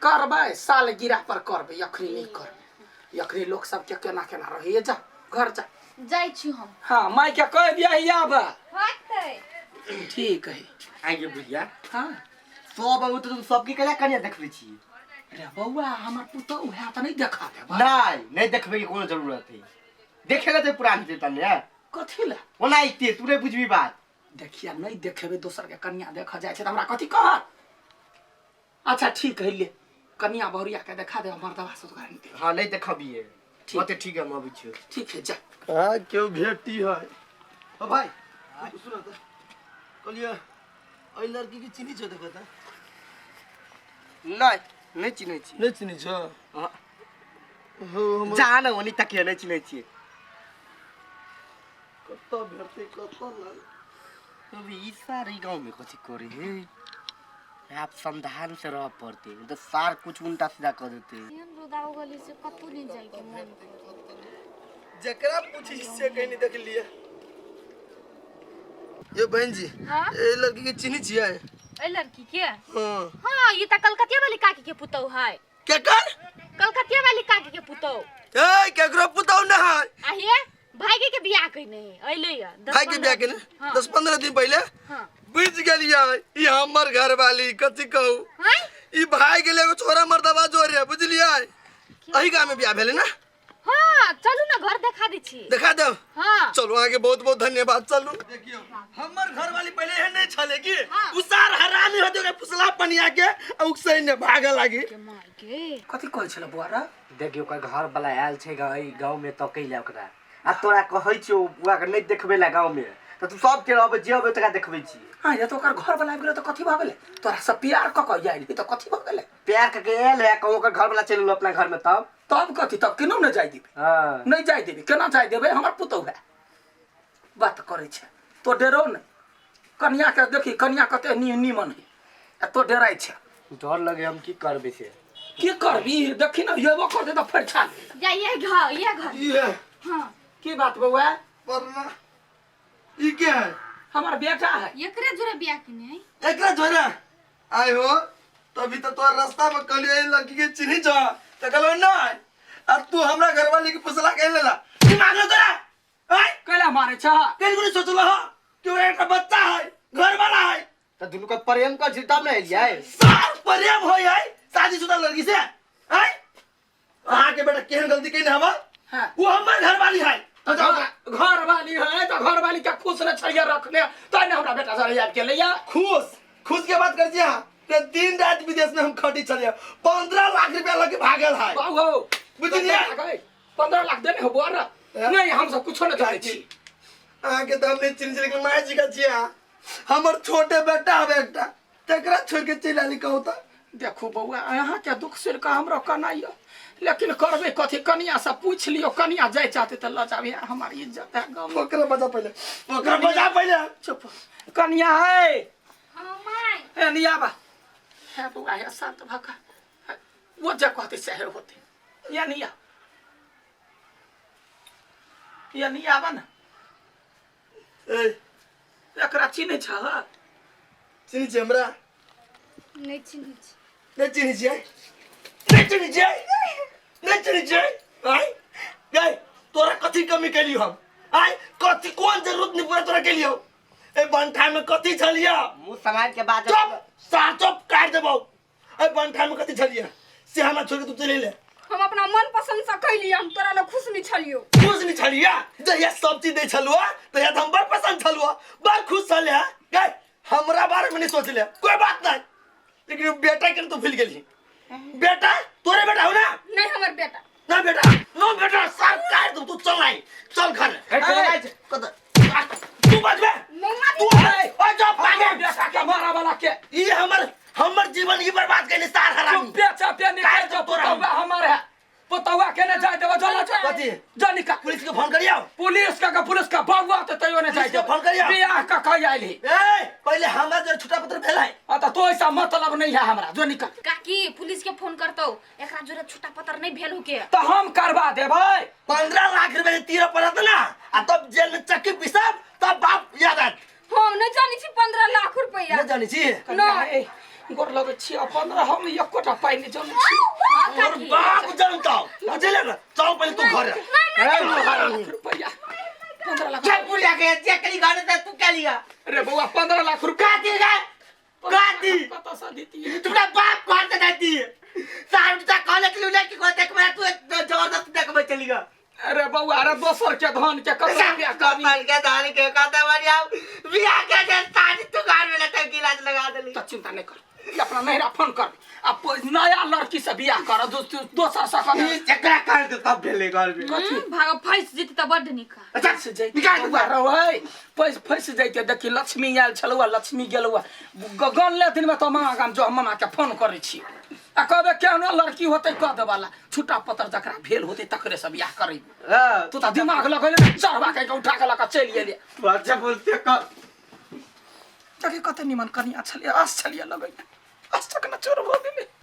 करबै साल गिरा पर करबै, अखनी नहीं करबै, अखनी लोक सबके केना केना रहैया। जा घर जा। जाइ छी हम। हाँ माय के कहि दिया ही आब। होतै ठीक है। आइए बुढ़िया। हाँ सब अबू तो सबके केना कनिया देखबै छी? रे बौआ हमर पुतहु है तऽ नहीं देखा देबा। नहीं नहीं देखबै के कोनो जरूरत है, देखे ला तऽ पुरान जेतन ने। कथी ला? ओना इते तू नहीं बुझबी बात। देखिया नहीं देखेबे दोसर के कनिया देख जाइ छै तऽ हमरा कथी कहत। अच्छा ठीक है ले कनिया बहुरिया के देखा दे, मर्दवा से तोरा नहीं दे। हाँ नहीं देखबिए। ठीक ठीक है हम अबै छियो। ठीक है जा। हाँ क्यों भेटी है। ओ भाई सुनो तो कहलिए एहि लड़की के चिन्ही छो? देखो त नहीं नहीं चिन्है छी। नहीं चिन्है छो? हाँ हो जा ना ओनी तक नहीं चिन्है छी। कतऽ भेटतै कतऽ लग। अभी ई सारी गांव में कथी करे है, आप संधान से रह पड़ते तो सार कुछ उल्टा सीधा कर देते। एहन रोदा उगली से कतौ नहीं जाय के मन। जकरा पूछी से कहीं नहीं देख लिया। ये बहन जी हाँ? ए लड़की के चिन्ही छियै? ए लड़की के? हाँ हाँ ये त कलकतिया वाली काकी के पुतौ है। केकर? कलकतिया वाली काकी के पुतौ। ए केकरो पुतौ न है। आहिए भाई के बियाह कइने अइले या भाई के बियाह केने 10-15 दिन पहले। हाँ बुझ गेलियै ई हमर घर वाली कथी कहू। हां ई भाई गेलै एगो छोरा मर्दबा जोरे बुझलियै। एही गांव में बियाह भेलै ना? हाँ चलू ना घर देखा दै छी। देखा देब? हाँ चलू अहाँके बहुत बहुत धन्यवाद। चलू देखियौ हमर घर वाली पहले एहन नहीं छलै कि उ सार हरामी होते ओकरा फुसला पनिया के आ उकसै ने भागऽ लागी। कथी कहै छलै बौआ रे? देखियौ ओकर घर वाला आयल छै गाँव में तकै ला ओकरा, आ तोरा कहै छियौ बुआ के नहीं देखबै ला गाँव में तऽ तू सबके रहबै जे अबै तकरा देखबै छी। हाँ ये तो ओकर घर वाला आबि गेलै तऽ कथी भऽ गेलै? तोरा सब प्यार कऽ कऽ आयल तऽ कथी भऽ गेलै? प्यार कऽ के आयल है कहूँ ओकर घर वाला चलि गेल अपना घर में तब तब कथी? तब केना नहि जाय देबै? हाँ नहीं जाय देबै, केना जाय देबै? हमर पुतहु है बात करै छै तो डरो नहि। कनिया के देखी कनिया कते नीमन है आ तो डराइ छै। डर लगे हम की करबै से? की करबी देखी ना एबो करतै तऽ फरिछा ले। जा ये घर ये घर। ई है। हाँ की बात बौआ? पढ़ना ई के है? हमर बेटा है। एकरे जोरे बियाह केने? एकरा जोरे आय हो तभी तो तोर रास्ता में कहलियो ए लड़की के चिन्ही छ त कहलो नहीं आ तू हमरा घरवाली के फुसला के लेला दिमाग न तोरा। आय कैला मारे छ? कहीं को सोचलो हो कि ओकरा एकटा बच्चा है घरवाला है त दुनू के प्रेम कर छी तब न एलियै। सार प्रेम होय है शादीशुदा लड़की से। आय अहाँ के बेटा केहन गलती केने हमर? हाँ वो हमर घरवाली है। घर वाली है तो घर वाली के खुश न छड़िया रखने तो ने हमरा बेटा सर याद के लैया। खुश खुश के बात कर छी अहाँ ते दिन रात विदेश में हम खटी छलियै 15 लाख रुपया लके भागल है। बाबू बुझलियै? 15 लाख देने हो बौआ नहीं हम सब कुछो न जानै छी। अहाँ के तऽ हम नहीं चिन्है छी लेकिन माय जी का छियै अहाँ। हमर छोटे बेटा हवे एकटा तकरा छोड़ के चलि आली कहू तऽ। देखू बौआ अहाँ के दुख सुनि कऽ हमरो कनाइयो, लेकिन करबै कथी? कनिया से पूछि लियौ, कनिया जाय चाहते तऽ लऽ जाबी, हमर इज्जत है गाँव में। ओकरा बजा पहिले, ओकरा बजा पहिले। चुप कनिया है। हाँ my. ए नियाबा हे बौआ हे शांत भऽ कऽ वो जे कहते सएह होते। या निया या नियाबा ना। ए एकरा चिन्है छह? चिन्है छी हमरा? नहीं चिन्है छी। नहीं चिन्है छियै? नहीं चिन्है छियै? नहीं चिन्है छियै? आय गै तोरा कथी कमी केलियौ हम? आय कथी कोन जरूरत नहीं पूरा तोरा केलियौ? ए बंठा में कथी छलिया मुंह संभाल के बात चुप सार चुप काट देबौ ए बंठा में कथी छलिया से हमरा छोड़ के तू चले ले हम अपना मन पसंद से कैलियै हम तोरा लग खुश नहीं छलियो खुश नहीं छलिया जहिया सब चीज दै छलुआ तहिया तऽ हम बड़ पसंद छलुआ बड़ खुश छलिया गए हमरा बारे में नहीं सोचले कोई बात नहीं लेकिन बेटा के तू भूल गेली बेटा तोरे बेटा हो ना नहीं हमर बेटा ना बेटा नो बेटा सर काट दू तू चल आई चल घर तू बजबे तू ओ जो पागे बेटा के मारा वाला के ई हमर हमर जीवन ई बर्बाद कइले सार हरामी चुप चापे निकल जो पुतौआ हमर है पुतौआ के ने जाय देबो चल चल कथी जा निकल पुलिस के फोन करियो पुलिस का पुलिस का बउआ तो तैयो ने जाय पुलिस के फोन करियो। बियाह का कह आइल ही ए पहले हमरा जो छुटा पत्र भेल है आ त तो ऐसा मतलब नहीं है हमरा जो निकल काकी पुलिस के फोन करतौ एकरा जोरे छुटा पत्र नहीं भेल के तो हम करवा देबै 15 लाख रुपए तीर पड़त ना आ तब जेल में चक्की पिसब तब बाप याद आत हम नहीं जानी छी 15 लाख रुपया नहीं जानी छी नहीं गोर लगै छी 15 हम एकोटा पाइ नहि जनै छी तोर बाप जानता बुझले ना चल पहले तू घर रुपया 15 लाख क्या बुढ़िया के जे कली गाने ते तू क्या लिया अरे बउआ 15 लाख रुपया का दी गए का दी कतऽ से दितियै तुम्हारा बाप घर से जाती है साहब ता कॉलेज लूले की को देख मैं तू जबरदस्त देखबे चली गा अरे बउआ अरे दोसर के धन के कत रुपया कमी कपाल के धान के कहता बढ़िया बियाह के जे शादी तू घर में लटक गिलास लगा देली तो चिंता नहीं कर ई अपना नैहरा फोन कर आ नया लड़की से बियाह कर दोसर से कर एकरा कर दे तब भेले घर में भाग फंस जेती तऽ बड्ड नीक अच्छा से जैते बउआ रहै पैस फंसि जैते देखी लक्ष्मी आयल छलौआ लक्ष्मी गेलौआ गन दिन में तो मामा गाम जो हम मामा के फोन करै छी आ कहबै केहनो लड़की होतै कह देवाला छुट्टा पत्र जकरा भेल होतै तकरे से बियाह करै तू तऽ दिमाग लगेले ने चढ़वा के उठा के लऽ कऽ चलि गेलै तू अच्छा बोलते कर देखी कते निमन कनिया छलियै आस छलियै लगैने आस तक न चोर भऽ गेलै।